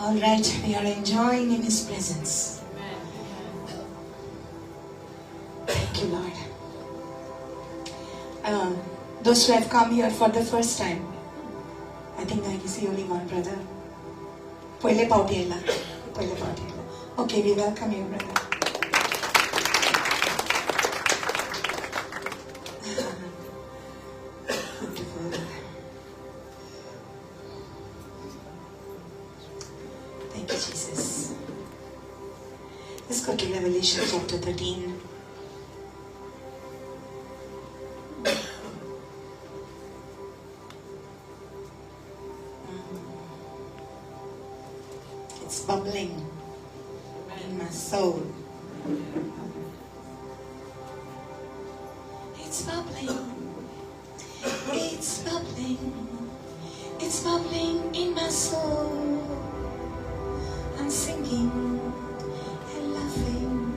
All right, we are enjoying in His presence. Thank you, Lord. Those who have come here for the first time, I think I see only one brother. पयले पावटी आयला, पयले पावटी आयला. Okay, we welcome you, brother. Beautiful. Thank you, Jesus. Let's go to Revelation chapter 13. It's bubbling in my soul. It's bubbling. It's bubbling. It's bubbling in my soul. I'm singing and laughing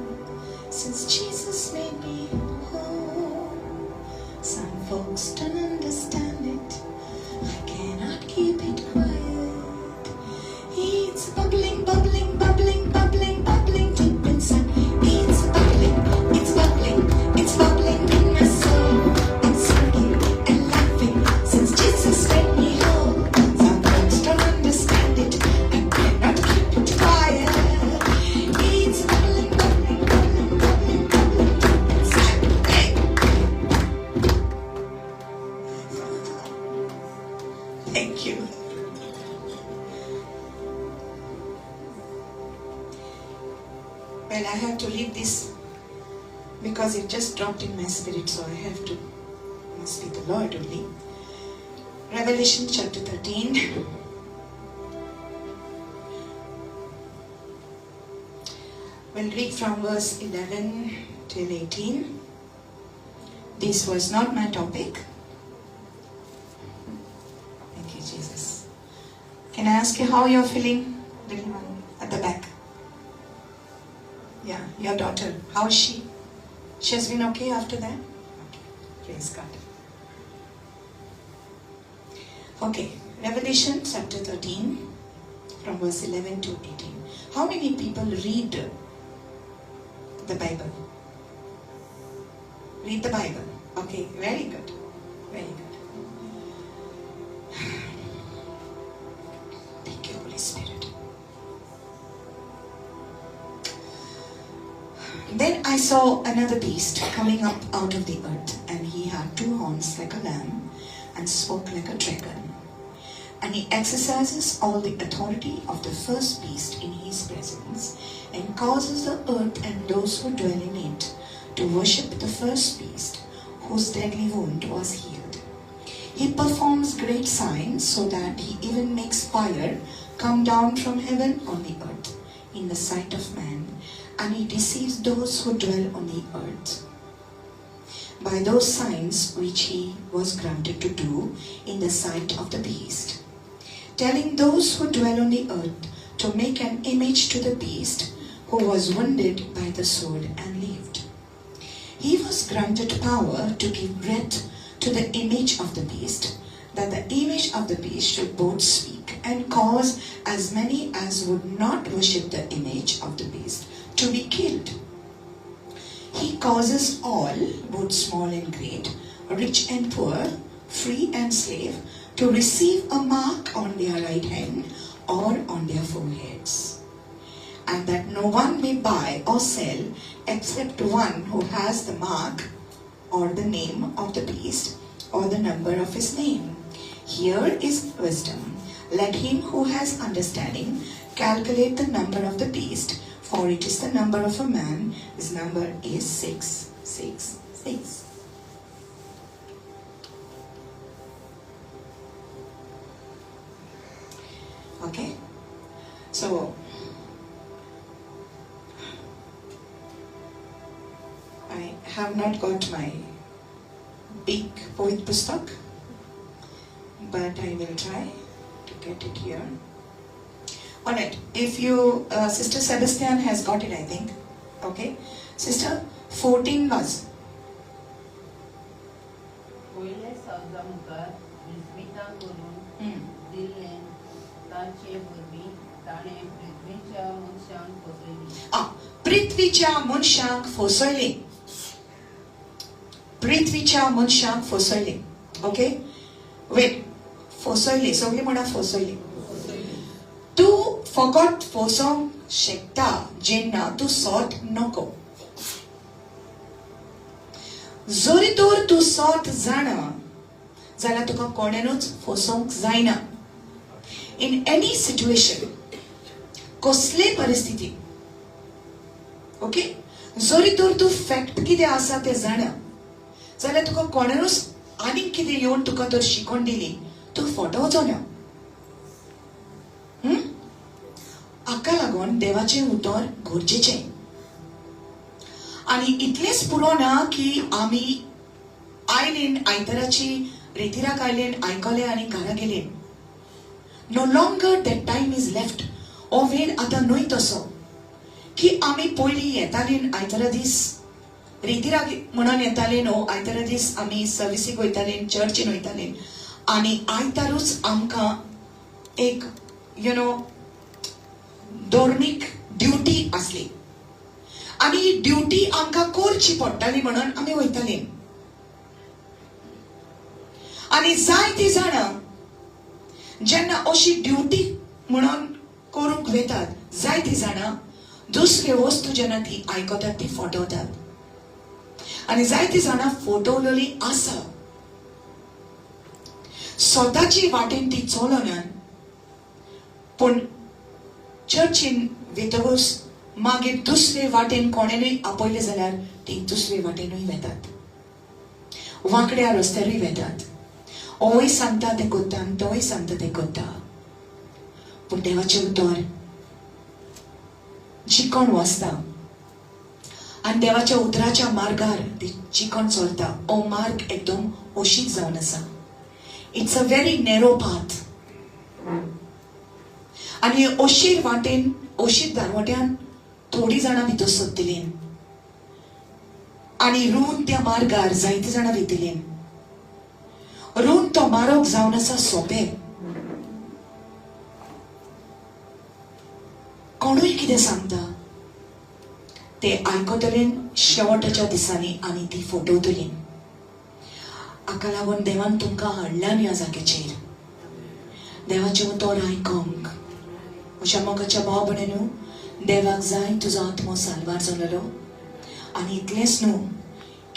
since Jesus made me whole. Some folks don't understand it. I cannot keep it quiet. It's bubbling, bubbling, bubbling, bubbling, bubbling deep inside. It's bubbling, it's bubbling, it's bubbling in my soul. I'm singing and laughing since Jesus made me whole. Some folks don't understand it. I cannot keep it quiet. It's bubbling, bubbling, bubbling, bubbling, bubbling deep inside. Hey. Thank you. Well, I have to read this because it just dropped in my spirit, so I have to. Must be the Lord only. Revelation chapter 13. We'll read from verse 11 till 18. This was not my topic. Thank you, Jesus. Can I ask you how you're feeling, little one at the back? Yeah, your daughter. How is she? She has been okay after that? Okay, praise God. Okay, Revelation chapter 13, from verse 11 to 18. How many people read the Bible? Read the Bible. Okay, very good. Very good. Thank you, Holy Spirit. Then I saw another beast coming up out of the earth, and he had two horns like a lamb and spoke like a dragon. And he exercises all the authority of the first beast in his presence, and causes the earth and those who dwell in it to worship the first beast, whose deadly wound was healed. He performs great signs, so that he even makes fire come down from heaven on the earth in the sight of man, and he deceives those who dwell on the earth by those signs which he was granted to do in the sight of the beast, telling those who dwell on the earth to make an image to the beast who was wounded by the sword and lived. He was granted power to give breath to the image of the beast, that the image of the beast should both speak and cause as many as would not worship the image of the beast to be killed. He causes all, both small and great, rich and poor, free and slave, to receive a mark on their right hand or on their foreheads, and that no one may buy or sell except one who has the mark or the name of the beast or the number of his name. Here is wisdom. Let him who has understanding calculate the number of the beast, for it is the number of a man. His number is 666. Okay, so I have not got my big Poet Pustak, but I will try to get it here. All right, if you, Sister Sebastian has got it, I think. Okay, Sister, 14 was. पयले सौदा मुखार विस्मितां करून दिल्लें तांचे वरवीं ताणें पृथ्वीच्या मनशांक फसयली. आ, पृथ्वीच्या मनशांक फसयले, पृथ्वीच्या मनशांक फसयले. Okay, weight, फसयले. सगळे म्हणा, फसयले. तूं फकत फसोवंक शकता जेन्ना तूं सत नको. जरी तर तूं सत जाणा जाल्यार तुका कोणेनूच फसोवंक जायना. इन एनी सिट्युएशन, कसलेय परिस्थिती, ओके, जरी तर तूं फॅक्ट कितें आसा तें जाणा जाल्यार तुका कोणेनूच आनीक कितें येवन तुका तर शिकोवन दिली, तूं फटोवचो ना. हाका लागून देवाचें उतर गरजेचें. आनी इतलेंच पुरो ना की आमी आयलेन, आयताराची रेतिराक आयलेन, आयकलें आनी घरा गेले. No longer that time is left. हो वेळ आतां न्हय तसो की आमी पयलीं येतालीं आयतारा दीस रेतिराक म्हणून येताले न्हू. आयतारा दीस आमी सर्विसीक वयताले, चर्चीन वयताले आनी आयतारूच आमकां एक you know धर्मीक ड्युटी आसली आनी ही ड्युटी आमकां करची पडटाली म्हणून आमी वयताली. आनी जायतीं जाणां जेन्ना अशी ड्युटी म्हणून करूंक वेतात, जायतीं जाणां दुसऱ्यो वस्तू जेन्ना ती आयकतात, ती फटवतात आनी जायतीं जाणां फटवलेली आसा. स्वताची वाटेन ती चलनात, पूण चर्चीन वेतकूच मागीर दुसरे वाटेन कोणेनूय आपयले जाल्यार ती दुसरे वाटेनूय वेतात, वांकड्या रस्त्यारूय वेतात. होय सांगता तें करता आनी तोय सांगता तें करता. पूण देवाचें उतर जिकोण वाचता आनी देवाच्या उतराच्या मार्गार ती जिकोण चलता. हो मार्ग एकदम अशीक जावन आसा. It's a very narrow path. आनी अशीर वाटेन, अशीर दारवट्यान थोडीं जाणां भितर सरतलीं आनी रून त्या मार्गार जायतीं जाणां वयतलीं. रून तो मार्ग जावन आसा सोंपें. कोणूय कितें सांगता ते आयकतले शेवटाच्या दिसांनी आनी ती फटवतली. हाका लागून देवान तुमकां हाडला ह्या जाग्याचेर देवाचें उतर आयकोंक. म्हज्या मोगाच्या भाव भयणीनो, देवाक जाय तुजो आत्मो साल्वार जालेलो आनी इतलेंच न्हू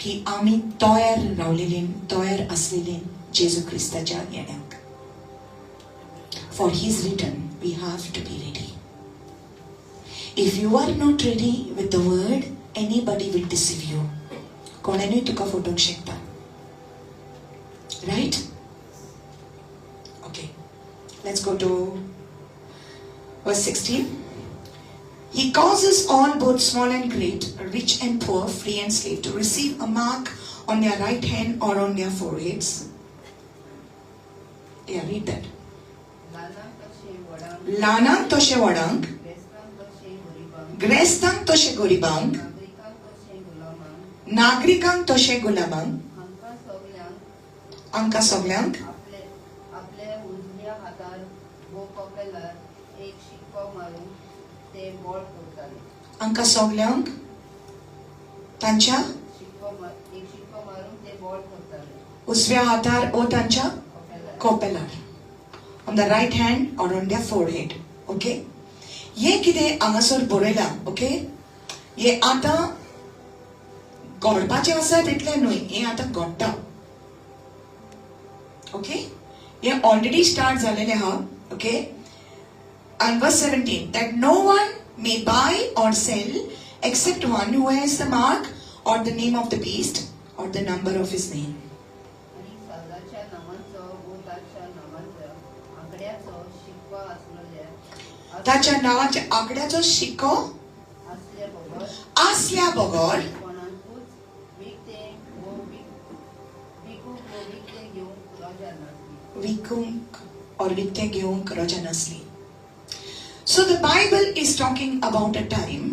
की आमी तयार रावलेली, तयार आसलेली जेजू क्रिस्ताच्या येण्याक. For his return we have to be ready. If you are not ready with the word, anybody will deceive you. कोणानूय तुका फटोवंक शकता. Right? Okay, let's go to verse 16. He causes all, both small and great, rich and poor, free and slave, to receive a mark on their right hand or on their foreheads. Yeah, read that. ल्हानांक तशें व्हडांक, ल्हानांक तशें व्हडांक, गिरेस्तांक तशें गरिबांक, ग्रेस्तांक तशें गरिबांक, नागरिकांक तशें गुलामांक, नागरिकांक तशें गुलामांक, हांकां सगल्यांक हांकां सगल्यांक आपले आपल्या उजव्या हातार वो कपेलार एक शिक्को मारून ते बोळ करताले. हांकां सगल्यांक तांच्या एक शिक्को मारून ते बोळ करताले. उजव्या हातार ओ तांच्या कपेलार. कोपेलार, on the right hand or on their forehead. Okay, हे कितें हांगासर बरयलां, ओके, हे आतां घडपाचें आसा तितलें न्हय, हें आतां घडटा. ओके, हे ऑलरेडी स्टार्ट जालेलें आहा. Okay, and verse 17, that no one may buy or sell except one who has the mark or the name of the beast or the number of his name. आनी सावदाच्या नांवाचो वो ताच्या नांवाच्या आंकड्याचो शिक्को आसलेल्या ताच्या नांवाच्या आंकड्याचो शिक्को आसल्या बगर आसल्या बगर कोणाकूच विकतें वो विकूंक वो विकतें घेवंक रजा नासली. विकूंक or विकतें घेवंक रजा नासली. So the Bible is talking about a time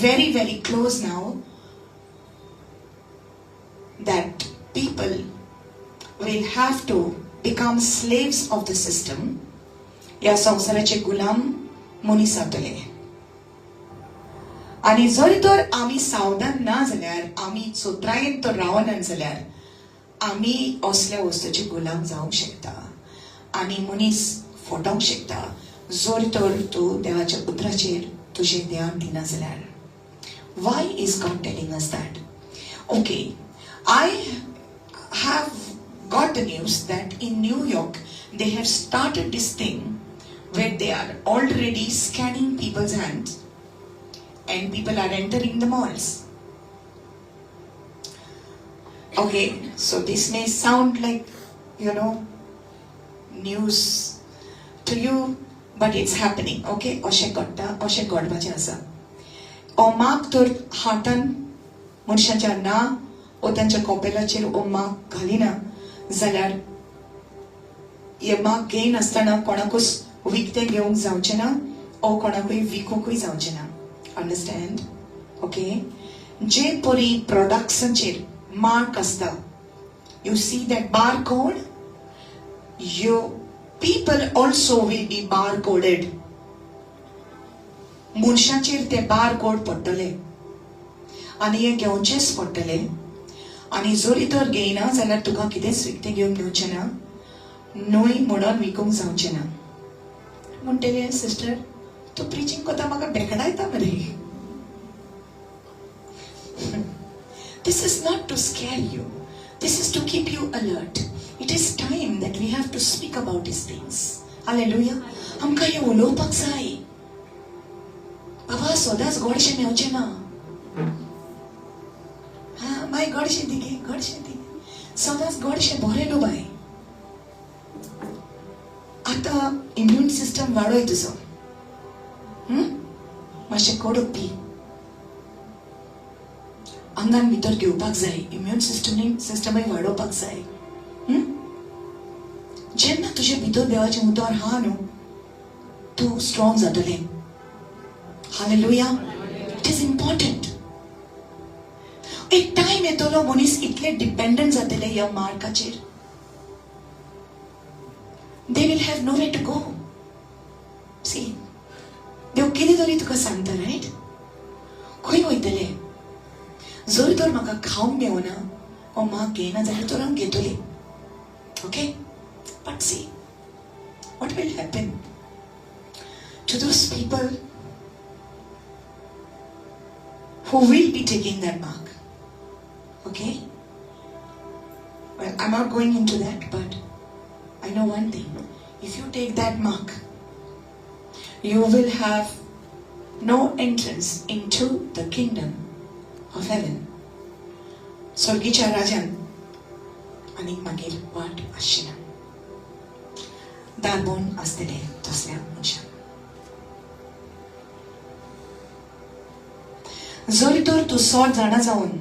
very, very close now that people will have to become slaves of the system. ह्या संवसाराचे गुलाम मनीस जातले. आनी जर तर आमी सावधान ना जाल्यार, आमी चोत्रायेन तर रावना जाल्यार आमी असल्या वस्तूचे गुलाम जावंक शकता आनी मनीस फटोवंक शकता, जर तर तूं देवाच्या उतराचेर तुजें ध्यान दिना जाल्यार. Why is God telling us that? Okay, I have got the news that in New York they have started this thing where they are already scanning people's hands and people are entering the malls. Okay, so this may sound like news to you, but it's happening. Okay, अशें घडटा, अशें घडपाचें आसा. हो mark तर हातान मनशाच्या ना ओ तांच्या कपेलाचेर हो मार्क घालिना जाल्यार हे मार्क घेयनासतना कोणाकूच विकतें घेवंक जावचें ना ओ कोणाकूय विकूंकूय जावचें ना. अंडरस्टँड? ओके, जे परी प्रोडक्ट्सांचेर मार्क आसता, you see that bar code, you people also will be bar coded. मनशाचेर ते बार कोड पडटले आनी हे घेवचेच पडटले. आनी जरी तर घेयना जाल्यार तुका कितेंच विकतें घेवंक मेवचें ना, न्हय म्हणून विकूंक जावचें ना. म्हणटलें, सिस्टर, तूं प्रिचींग करता, म्हाका बेकडायता मरे. This is not to scare you. This is to keep you alert. It is time that we have to speak about these things. Hallelujah. आमकां हें उलोवपाक जाय. बाबा, सदांच गोडशें मेवचें ना. हा मागीर गोडशें दी गे, गोडशें दी. सदांच गोडशें बरें न्हू बाय. आतां इम्यून सिस्टम वाडय तुजो. मातशें कडक पी. आंगान भितर घेवपाक जाय. इम्यून सिस्टमय वाडोवपाक जाय. जेन्ना तुजे भितर देवाचें उतर आहा न्हू, तूं स्ट्रॉंग जातलें. Hallelujah. It is important. एक टायम येतलो, मनीस इतले डिपेंडंट जातले ह्या मार्काचेर, they will have no way to go. See, देव कितें तरी तुका सांगता, रायट? खंय वयतले? जर तर म्हाका खावंक मेवना ओ मार्क घेयना जाल्यार तर हांव घेतली. Okay, but see what will happen to those people who will be taking that mark. Okay? Well, I'm not going into that, but I know one thing. If you take that mark, you will have no entrance into the kingdom of heaven. स्वर्गीच्या राजान आनीक मागीर वाट आसची ना. दार बंद आसतलें तसल्या मनशाक. जरी तर तूं सोट जाणा जावन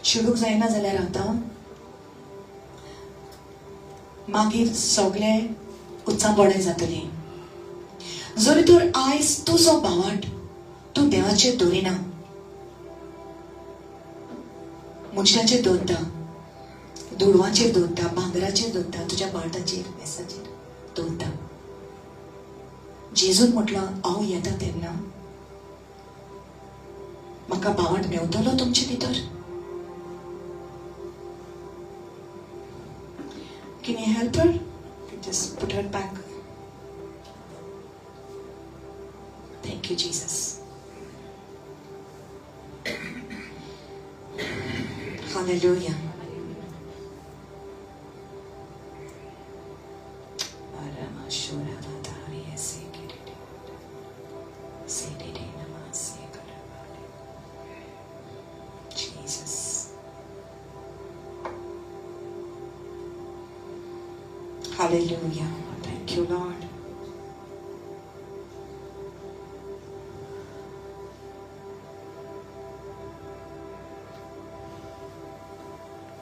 शिडूक जायना जाल्यार आतां मागीर सगळे उत्साह जातली. जरी तर आयज तुजो भावाट तूं देवाचेर दवरिना, मनशाचेर दवरता, दुडवाचेर दवरता, भांगराचेर दवरता, तुज्या बाळटाचेर वेसाचेर दवरता. जेजून म्हटलां, हांव येता तेन्ना म्हाका भावाट मेवतलो तुमचे भितर? Can you help her? Just put her back. Thank you, Jesus. Hallelujah. Jesus. Hallelujah. Thank you, Lord.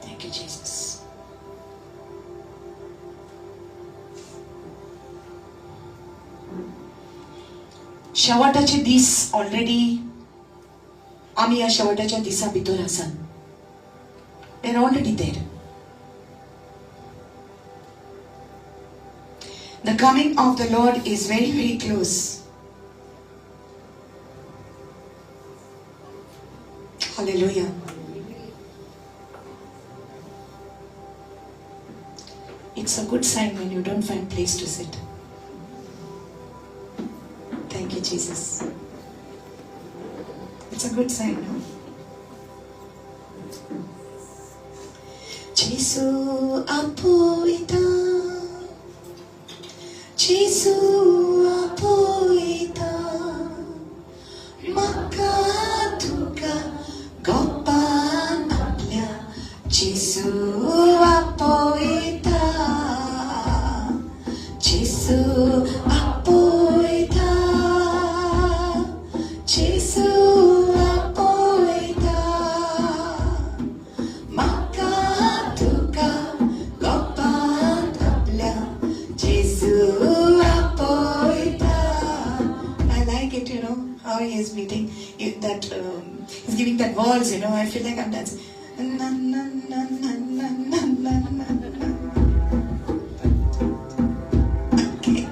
Thank you, Jesus. शेवटाचे दीस, ऑलरेडी आमी ह्या शेवटाच्या दिसा भितर आसात. We're already there. The coming of the Lord is very, very close. Hallelujah. It's a good sign when you don't find place to sit. Thank you, Jesus. It's a good sign, no? Jesu आपयता, जेसू आपयता, म्हाका तुका गोपान आपल्या. जेसू आपयता, जेसू आपयता, जेसू आपयता, म्हाका तुका गोपान आपल्या. जेसू आपयता. I like it, how he is meeting you, that he's giving that waltz. I feel like I'm dancing. Na, na, na, na, na, na, na, na, na. Okay.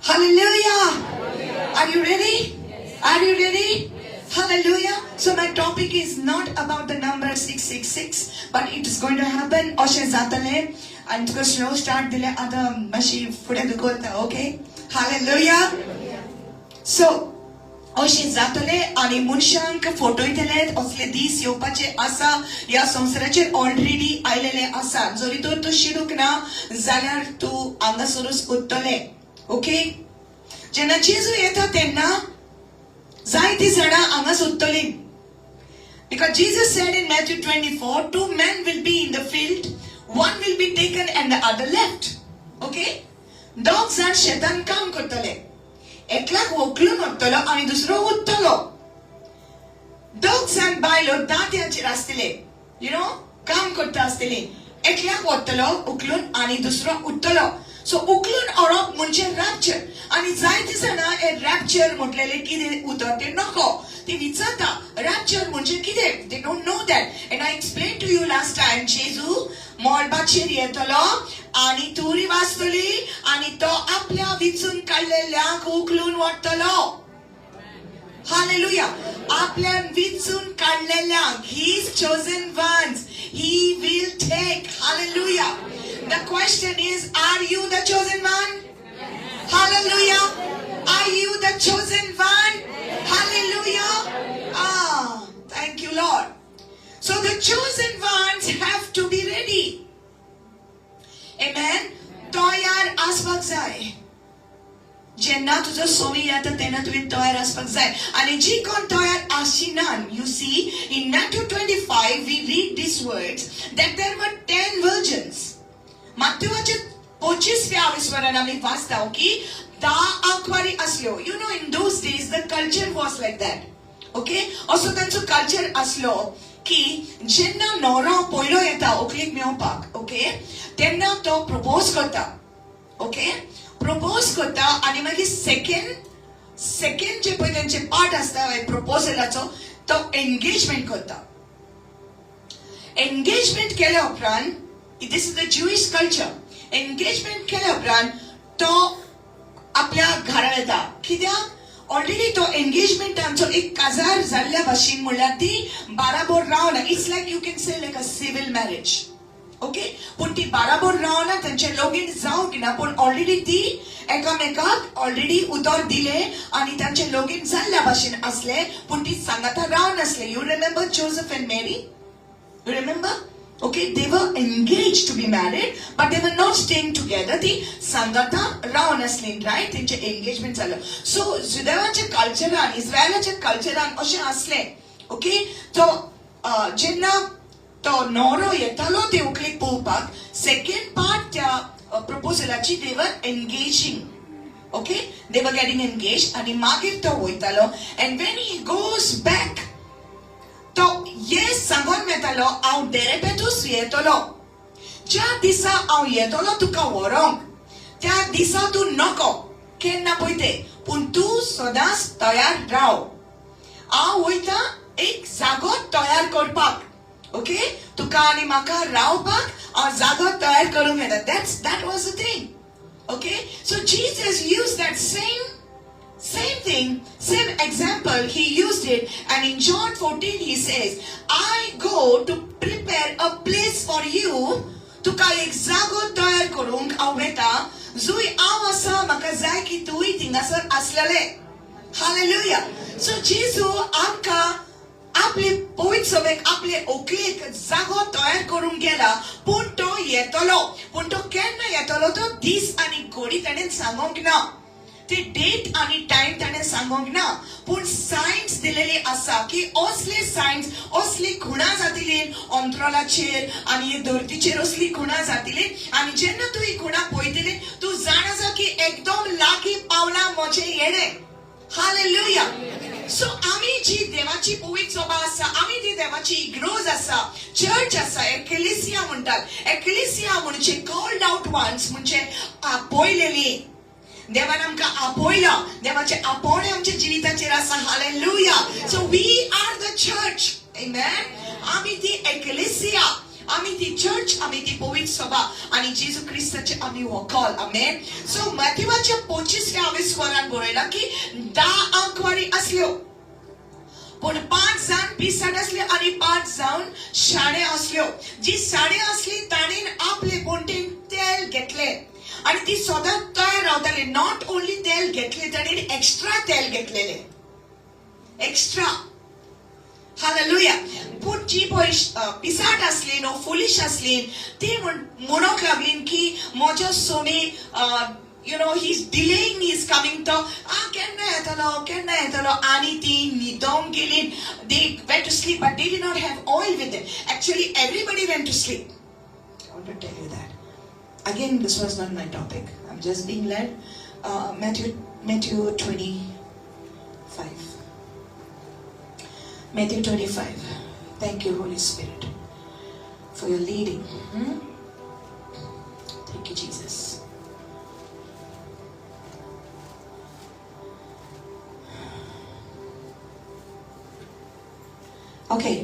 Hallelujah. Are you ready? Are you ready? Hallelujah. So my topic is not about the number 666, but it is going to happen. अशें जातलें आनी तुका slow start दिलें, आतां मातशी फुडें दुखोता. Okay, hallelujah. So अशें जातलें आनी मनशांक फटयतले. असले दीस येवपाचे आसा. ह्या संवसाराचेर ऑलरेडी आयलेले आसा. जरी तर तूं शिरूंक ना जाल्यार तूं हांगासरूच उरतले. ओके, जेन्ना जेजू येता तेन्ना जायती जाणां हांगा सोदतली. Because Jesus said in Matthew 24, two men will be in the field, one will be taken and the other left. Okay? दोग जाण शेतान काम करतले, एकल्याक व्हकलून व्हरतलो आनी दुसरो उरतलो. दोग जाण बायलो दांत्याचेर आसतले, काम करता आसतली. एकल्याक व्हरतलो उखलून आनी दुसरो उरतलो. सो उखलून व्हरप म्हणजे रॅप्चर. आनी जायते जाणां हे रॅप्चर म्हटलेले कितें उतर ते नको, ती विचारता रॅप्चर म्हणजे कितें. They don't know that, and I explain to you last time. जेजू मळबाचेर येतलो आनी तुरी वाजतली आनी तो आपल्या विचून काडलेल्यांक उखलून व्हरतलो. Hallelujah. आपल्या विचून काडलेल्यांक, His chosen ones, He will take. Hallelujah. The question is, are you the chosen one? Hallelujah. Are you the chosen one? Hallelujah. Ah, thank you, Lord. So the chosen ones have to be ready. Amen. तयार आसपाक जाय. जेन्ना तुजो सोमी येता तेन्ना तुवें तयार आसपाक जाय. आनी जी कोण तयार आशिनान, you see, in Matthew 25 we read this words that there were 10 virgins. मात्युवाच्या 25व्या विस्वरान आमी वाचता की 10 आंकवारी आसल्यो. In those days the culture was like that, okay? असो तांचो कल्चर आसलो की जेन्ना न्हवरो पयलो येता व्हंकलेक मेवपाक, ओके, तेन्ना तो प्रपोज करता. ओके, प्रपोज करता आनी मागीर सेकंड जे पळय तेंचे पार्ट आसता प्रपोजलाचो, तो एंगेजमेंट करता. एंगेजमेंट केल्या उपरांत, this is the Jewish culture, engagement केल्या उपरांत तो आपल्या घरा येता. कित्याक? ऑलरेडी तो एंगेजमेंटांचो एक काजार जाल्ल्या भाशेन, म्हणल्यार ती बाराबोर रावना. It's like, you can say, like a civil marriage, okay? पूण ती बाराबोर रावना, तांचे लगीन जावंक ना, पूण ऑलरेडी ती एकामेकाक ऑलरेडी उतर दिले आनी तांचे लगीन जाल्ल्या भाशेन आसले, पूण ती सांगाता रावनासले. You remember Joseph and Mary? You remember? Okay, they were engaged to be married, but they were not staying together. ती सांगाता रावनासली, रायट? तेंचे एंगेजमेंट जालो. सो जुदेवाच्या कल्चरान, इस्रायलाच्या कल्चरान अशें आसलें. ओके, तो जेन्ना तो न्हवरो येतालो ते व्हंकलेक पळोवपाक, सेकंड पार्ट त्या प्रपोजलाची, they were engaging, okay? They were getting engage आनी मागीर तो वयतालो. And when he goes back, तो येस सांगोन येतालो, हांव देरेपेतूच येतलो. ज्या दिसा हांव येतलो तुका व्हरोंक, त्या दिसा तूं नको केन्ना पळयते, पूण तूं सदांच तयार राव. हांव वयता एक जागो तयार करपाक. ओके, तुका आनी म्हाका रावपाक हांव जागो तयार करूंक येता. That was the thing. Okay, so Jesus used that same thing, same example, he used it, and in John 14 he says, "I go to prepare a place for you." तुका एक जागो तयार करूंक हांव वेता. जुय हांव आसा, म्हाका जाय की तूंय थिंगासर आसलेले. हालेलुया. सो जेजू आमकां आपले पवित्र सभेक, आपले ओकलेक जागो तयार करूंक गेला. पूण तो येतलो, पूण तो केन्ना येतलो तो दीस आनी घडी ताणें सांगोंक ना. ती डेट आनी टायम ताणें सांगोंक ना, पूण सायन्स दिलेली आसा की असले सायन्स, असली खुणां जातली अंतराळाचेर आनी हे धरतीचेर. असली खुणां जातली आनी जेन्ना तूं ही खुणां पळयतली, तूं जाणा जा की एकदम लागीं पावला म्हजें येणें. हालेलुया. सो आमी जी देवाची पवित्र सभा आसा, आमी ती देवाची इग्रोज आसा, चर्च आसा, एक्लेसिया म्हणटात. एक्लेसिया म्हणजे कॉल्ड आउट वन्स, म्हणजे आपयलेली. देवान आमकां आपयला. देवाचे आपोवणें आमच्या जिविताचेर आसा. Hallelujah. So we are the church. Amen. आमी ती एक्लेसिया, आमी ती चर्च, आमी ती पवित्र सभा आनी जेजू क्रिस्ताचे आमी व्हंकल. आमेन. सो मॅथ्यूवाच्या 25व्या आविस्वरान बरयला की 10 आंकवारी असल्यो, पूण पांच जाण पिसाट असले आनी पांच जाण शाणे असल्यो. जी शाणे असली ताणें आपले पोंटेन तेल घेतले आणि ती सदांच तयार रावताली. Not only तेल घेतले, ताणें एक्स्ट्रा तेल घेतलेले, एक्स्ट्रा. हालेलुया. पूण जी पळय पिसाट आसली न्हू, फुलिश आसली, ती म्हणूंक लागली की म्हजो Somi, he is delaying his coming. तो आ केन्ना येतलो, केन्ना येतलो? आनी ती न्हिदोंक गेली. They went to sleep, but they did not have oil with them. Actually, everybody went to sleep. I want to tell you that. Again, this was not my topic. I'm just being led. Matthew 25. Matthew 25. Thank you, Holy Spirit, for your leading. Thank you, Jesus. Okay.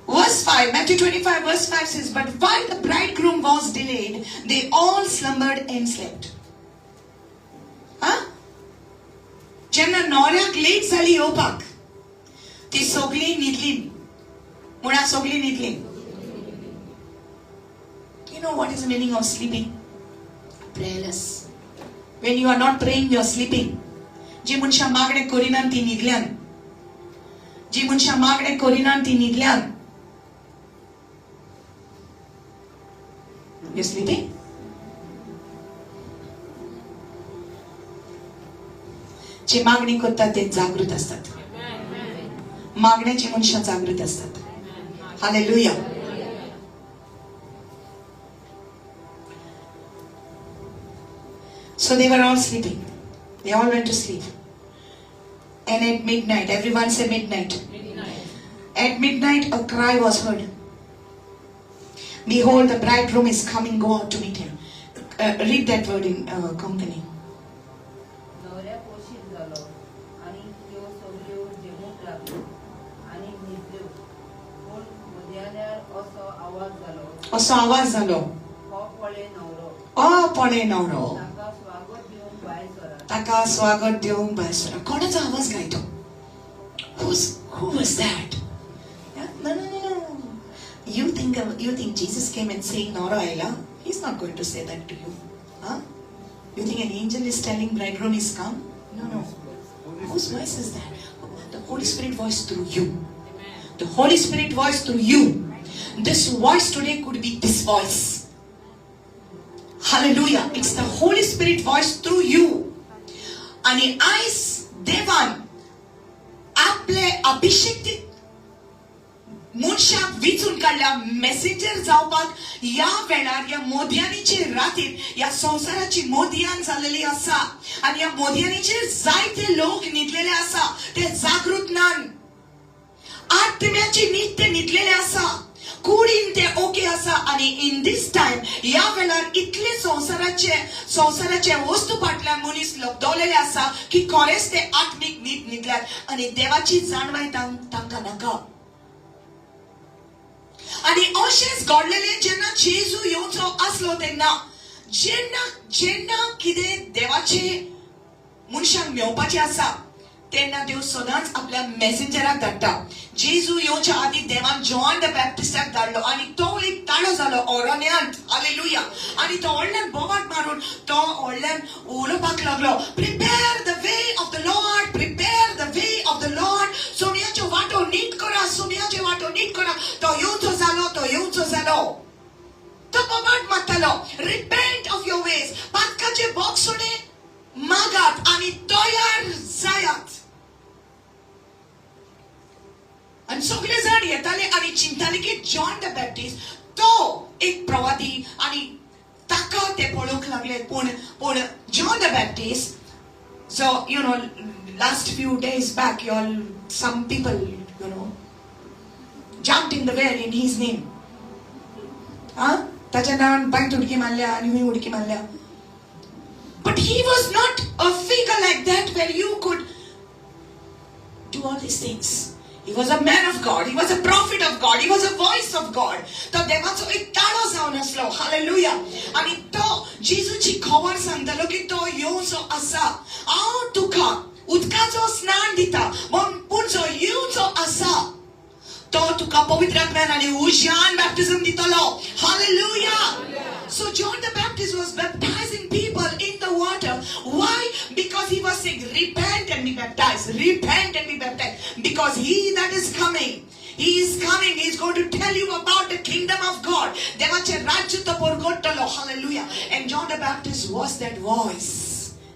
Verse 5, Matthew 25, verse 5 says, "But while the bridegroom was delayed, they all slumbered and slept." Huh? जेन्ना न्हवऱ्याक late जाली येवपाक, ती सगळीं न्हिदली. म्हणा, सगळीं न्हिदली. You know what is the meaning of sleeping? Prayerless. When you are not praying, you are sleeping. जी मनशां मागणें करिनात ती न्हिदल्यान. जी मनशां मागणें करिनात ती न्हिदल्यान. You sleeping? जे मागणी करतात ते जागृत असतात. मागण्याची मनशां जागृत असतात. Hallelujah. So they were all sleeping. They all went to sleep. And at midnight, everyone say midnight. At midnight, a cry was heard. "Behold, the bridegroom is coming, go out to meet him." Read that word in Konkani. न्हवऱ्याक ओशीर जालो आनी त्यो सगळ्यो झेमूंक लागल्यो आनी न्हिदल्यो. पूण मध्यान्यार असो आवाज जालो, असो आवाज जालो, हो पळे न्हवरो. ओ पळे न्हवरो. ताका स्वागत दिवंक भायर सरात. ताका स्वागत दिवंक भायर सरा. कोणाचो आवाज गायतो? Who was that? Yeah? No, no, no, no. You think Jesus came and saying न्हवरो आयला? He's not going to say that to you. Huh? You think an angel is telling bridegroom is come? No. Whose voice is that? The Holy Spirit voice through you. The Holy Spirit voice through you. This voice today could be this voice. Hallelujah. It's the Holy Spirit voice through you. आणि आयज देवान आपले अभिषेक मनशाक विचून काडल्या messenger जावपाक ह्या वेळार, ह्या मोदयानीचे रातीर. ह्या संवसाराची मोदयान जाल्लेली आसा आनी ह्या मोदयानीचेर जायते लोक न्हिदलेले आसा. ते जागृत नान. आत्म्याची न्हीद ते न्हिदलेले आसा. कुडीन ते ओके आसा. आसा आनी इन दीस टायम ह्या वेळार इतले संवसाराचे संवसाराचे वस्तू फाटल्यान मनीस लपदवलेले आसा की खरेंच ते आत्मीक न्हीद न्हिदल्यात आनी देवाची जाणवाय तांकां नाका. आनी अशेंच घडलेलें जेन्ना जेजू येवचो आसलो तेन्ना, जेन्ना जेन्ना कितें देवाचे मनशांक मेवपाचें आसा तेन्ना देव सदांच आपल्या मेसेंजराक धाडटा. जेजू येवच्या आदी देवान जॉन the बॅप्टिस्टाक धाडलो आनी तो एक ताळो जालो अरण्यांत. हालेलुया. आनी तो व्हडल्यान बोवाट मारून तो व्हडल्यान उलोवपाक लागलो, "Prepare the way of the Lord, prepare the way of the Lord. सोमयाच्यो वाटो नीट करा, सोमयाच्यो वाटो नीट करा. तो येवचो जालो, तो येवचो जालो." तो बोवाट मारतालो, "Repent of your ways. पातकाचे बोगसणे मागात आनी तयार जायात." आनी सगळे जाण येताले आनी चिंताले की जॉन the Baptist तो एक प्रवादी आनी ताका ते पळोवंक लागले. पूण John the Baptist, so last few days back, you all, some people jumped in the well in his name. हा, ताच्या नांवान बांयत उडकी मारल्या आनी हुंय उडकी मारल्या. But he was not a figure like that where you could do all these things. He was a man of God. He was a prophet of God. He was a voice of God. तो देवाचो एक ताळो जावन आसलो. Hallelujah. आनी तो जेजूची खबर सांगतालो की तो येवचो आसा. हांव तुका उदकाचो स्नान दिता, पूण जो येवचो आसा तो तुका पवित्र आत्म्यान आनी उज्यान बॅप्टिझम दितलो. Hallelujah. So John the Baptist was baptizing people in the water. Why? Because he was saying, "Repent and be baptized. Repent and be baptized. Because he that is coming, he is coming. He is going to tell you about the kingdom of God." देवाचे राज्य तो परगटतलो. Hallelujah. And John the Baptist was that voice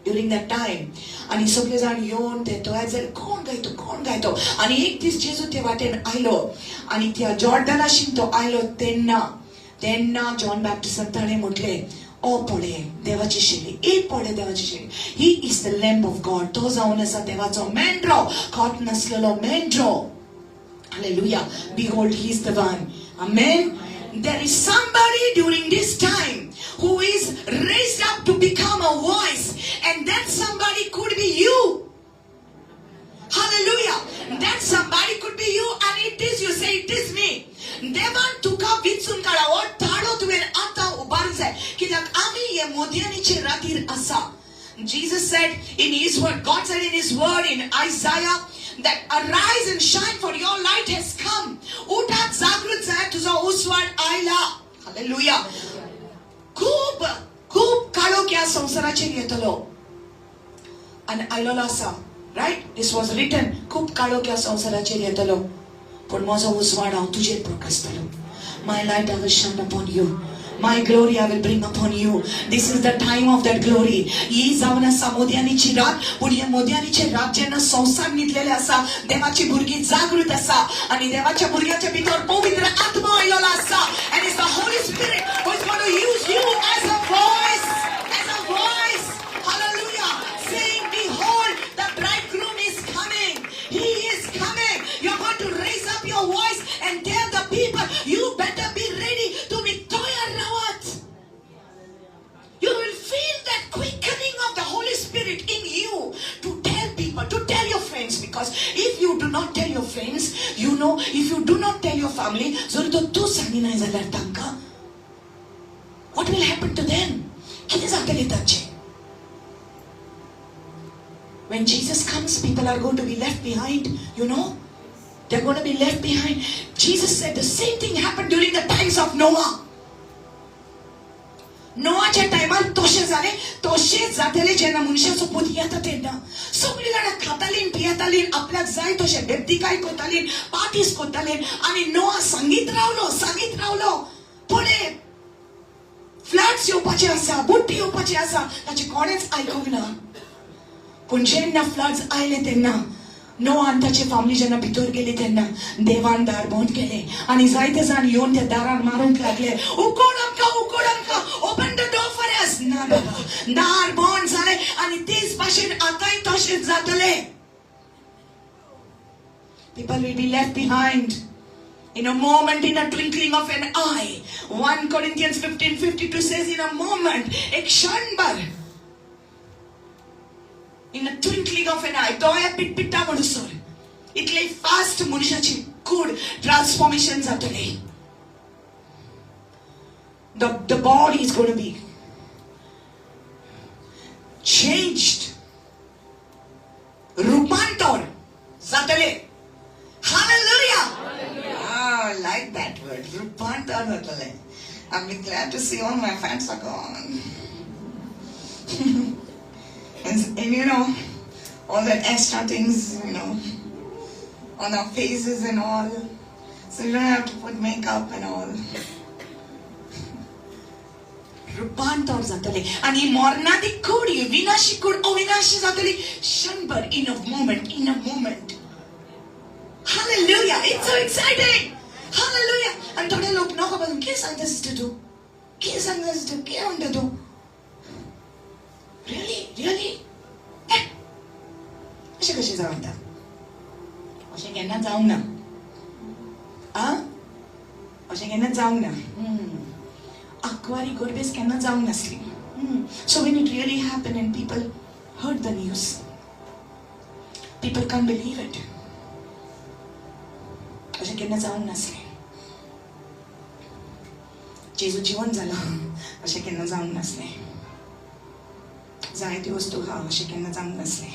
during that time. आणि सगळे जाण येवन ते तयार जाले, कोण गायतो, कोण गायतो. आणि एक दीस जेजू ते वाटेन आयलो आणि त्या जॉर्डनाशीन तो आयलो तेन्ना तेन्ना जॉन बॅप्टिस्टान ताणें म्हटलें, ओ पळय देवाची शेळी, एक पळय देवाची शेळी. He is the Lamb of God. तो जावन आसा देवाचो मेंढरो, खोट नासलेलो मेंढरो. Hallelujah. Behold, he is the one. Amen. There is somebody during this time who is raised up to become a voice, and that somebody could be you. Hallelujah. That somebody could be you, and it is you. Say, "It is me." देवान तुका विचून काडला. हो ताळो तुवें आतां उबारूंक जाय, कित्याक आमी हे मोदयानीचे रातीर आसा. Jesus said in his word, God said in his word in Isaiah that arise and shine, for your light has come. उठात, जागृत जाय, तुझो उजवाड आयला. Hallelujah. खूब खूब काळोख ह्या संवसाराचेर येतलो आनी आयलेलो आसा. Right, this was written. खूब काळोख ह्या संवसाराचेर येतलो, पूण म्हजो उजवाड हांव तुजेर प्रकाशतलो. My light I will shine upon you. My glory I will bring upon you. This is the time of that glory. ही जावन आसा मोदयानीची रात. पूण हे मोदयानीचे रात जेन्ना संवसार न्हिदलेले आसा, देवाची भुरगीं जागृत आसा आनी देवाच्या भुरग्याच्या भितर पवित्र आत्मा आयलेलो आसा. And it's the Holy Spirit who is going to use you as a voice, as a voice. Hallelujah. Saying, "Behold, the bridegroom is coming. He is coming." You're going to raise up your voice and tell the people, "You better be ready." तुम्ही तयार राहात. You will feel that quickening of the Holy Spirit in you to tell people, to tell your friends. Because if you do not tell your friends, if you do not tell your family, जर तो तूं सांगिनाय जाल्यार तांकां, what will happen to them? कितें जातलें तांचें? When Jesus comes, people are going to be left behind. They're going to be left behind. Jesus said the same thing happened during the times of Noah. नोआच्या टायमार तशें जालें, तशेंच जातलें जेन्ना मनशाचो पूत येता तेन्ना. सगळीं जाणां खातालीं, पियेतालीं, आपल्याक जाय तशें बेबदिकाय करतालीं, पार्टीज करतालीं आनी नोआ सांगीत रावलो, सांगीत रावलो, पळय फ्लड्स येवपाचे आसा, बुट्टी येवपाची आसा. ताचें कोणेच आयकूंक ना. पूण जेन्ना फ्लड्स आयले तेन्ना नोआ आनी ताची फॅमिली जेन्ना भितर गेली तेन्ना देवान दार बंद केलें आनी जायते जाण येवन त्या दारार मारूंक लागले, "उकोड आमकां, उकोड आमकां, open the door for us." ना बाबा, दार बंद जालें. आनी तेच भाशेन आतांय तशेंच जातलें. People will be left behind. In a moment, in a twinkling of an eye. 1 Corinthians 15:52 says, in a moment, एक क्षणभर, in a twinkling of an eye, दोळ्या पिटपिट्टा म्हणसर, इतले फास्ट मनशाची कूड ट्रान्सफॉर्मेशन जातले. The body is going to be changed. रूपांतर जातले. Hallelujah! Ah, I like that word. रूपांतर जातले. I'm glad to see all my fats are gone. And all that extra things on our faces and all. So you don't have to put makeup and all. रूपांतर जातले आणि मरणादी कूड, विनाशी कूड अविनाशी जातली क्षणभर, in a moment, in a moment. Hallelujah! It's so exciting! Hallelujah! आणि थोडे लोक नको बघून कितें सांगता सिस्टर तूं, कितें सांगता सिस्टर, कितें म्हणटा तूं, रियली रियली अशें कशें जावं येता? अशें केन्ना जावंक ना. आ, अशें केन्ना जावंक ना. आंकवारी गोरबेस केन्ना जावंक नासली. So when it really happened and people heard the news, people can't believe it. अशें केन्ना जावंक नासलें. जेजू जिवन जाला अशें केन्ना जावंक नासलें. जायत्यो वस्तू आहा अशें केन्ना जावंक नासलें.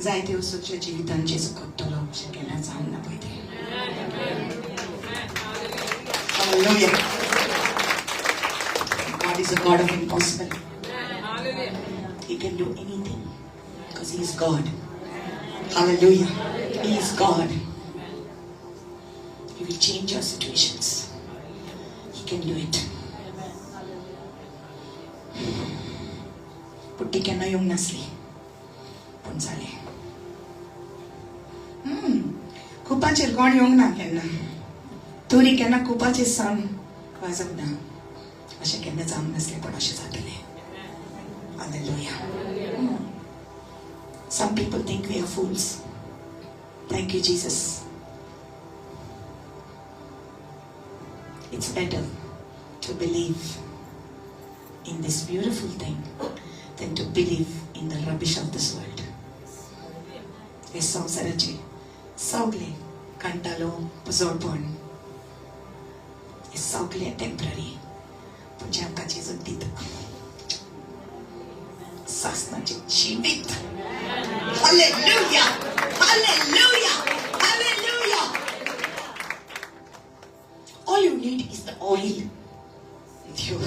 जायत्यो वस्तू तुज्या जिवितान जेजू करतलो अशें केन्ना जावंक ना पळय तें. Hallelujah. God is a God of impossible. He can do anything because He is God. Hallelujah. He is God. He will change your situations. He can do it. पूण ती केन्ना येवंक नासली, पूण जालें. कुपाचेर कोण येवंक ना केन्ना, तरी केन्ना कुपाचेर सावन वाजप ना, अशें केन्ना जावंक नासलें, पूण अशें जातलें. Hallelujah. Some people think we are fools. Thank you, Jesus. It's better to believe in this beautiful thing than to believe in the rubbish of this world. हे संवसाराचे सगळे कंटालो पजोळपण हे सगळे टेम्पररी, पूण जें आमकां जेजू दिता सासणाचें जिवीत. Hallelujah! Hallelujah! Hallelujah! All you need is the oil with you.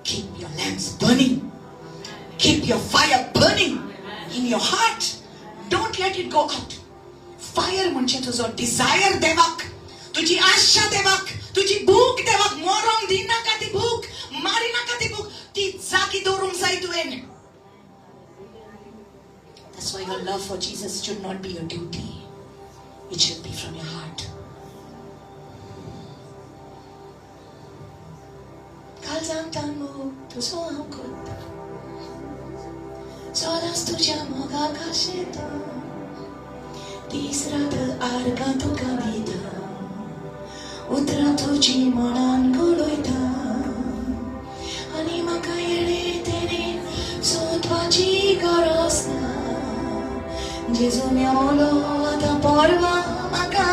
Keep your lamps burning. Keep your fire burning in your heart. Don't let it go out. Fire म्हणजे तुझो डिझायर देवाक, तुझी आशा देवाक, तुझी भूक देवाक. मरोंक दिनाका ती भूक, मारी नाका ती भूक, ती जागी दवरूंक जाय तुवें. That's why your love for Jesus should not be your duty. It should be from your heart. काळजांतल्यान मोग तुजो हांव कोत्ता, सदांच तुज्या मोगाक आशेता, दीस रात आर्गां तुका दिता, उतरां तुजी मनान घडयता, आनी म्हाका येणे तेणे सोदपाची गरज ना. जेजू मेवलो आतां परवां म्हाका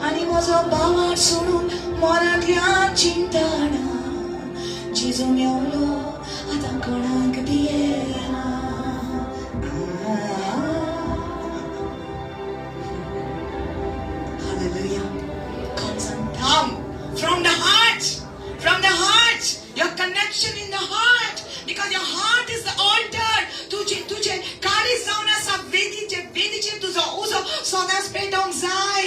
आनी म्हजो भावार्थ सोडून मनांतल्यान चिंतना. जेजू मेवलो आतां कोणाक भियेना. Hallelujah. Come from the heart, from the heart, your connection in the heart, because your heart is the altar. तुझे तुझे काळीज जावन आसा वेदीचे, वेदीचेर तुजो उजो सदांच पेटोवंक जाय.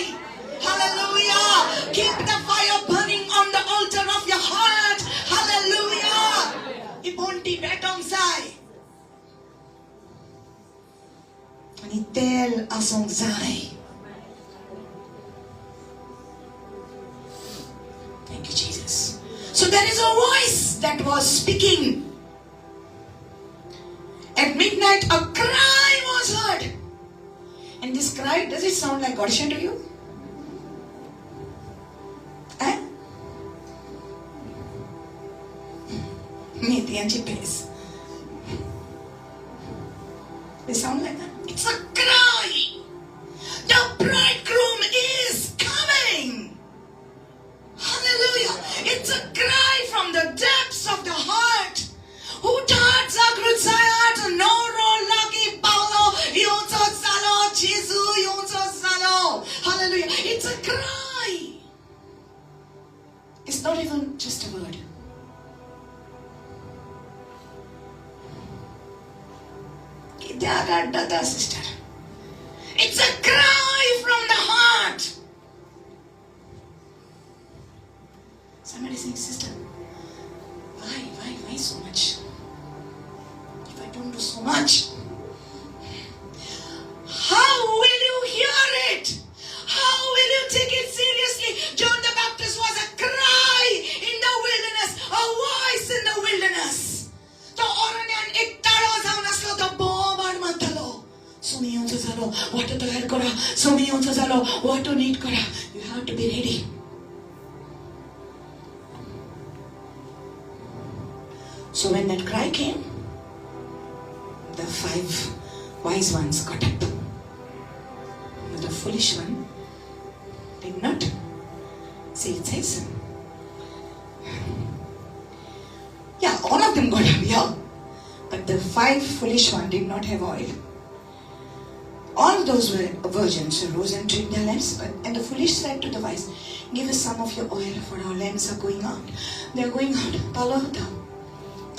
Hallelujah. Keep the fire burning on the altar of your heart. Hallelujah. ही पणटी पेटोवंक जाय आनी तेल आसूंक जाय. Thank you, Jesus. So there is a voice that was speaking. At midnight, a cry was heard. And this cry, does it sound like Gorsha to you? मेथयांची page. They sound like that. It's a cry. The bridegroom is coming. Hallelujah. It's a cry from the depths of the heart. उठात, जागृत जायात, न्हवरो लागीं पावलो, येवचो जालो, जेजू येवचो जालो. Hallelujah. It's a cry. It's not even just a word. कित्याक आड्डता sister? It's a cry from the heart. Somebody saying, "Sister, why so much? If I don't do so much, how will you hear it? How will you take it seriously?" John the Baptist was a cry in the wilderness, a voice in the wilderness. तो अरण्यान एक ताळो जावन आसलो, तो बोवाळ मारतालो, "सोमी येवचो जालो, वाटो तयार करा, सोमी येवचो जालो, वाटो नीट करा." You have to be ready. So when that cry came, the five wise ones got up. But the foolish one did not. See, it says. Yeah, all of them got up, yeah. But the five foolish one did not have oil. All those were virgins who rose and trimmed their lamps. And the foolish said to the wise, "Give us some of your oil, for our lamps are going out." They are going out. पालो होता,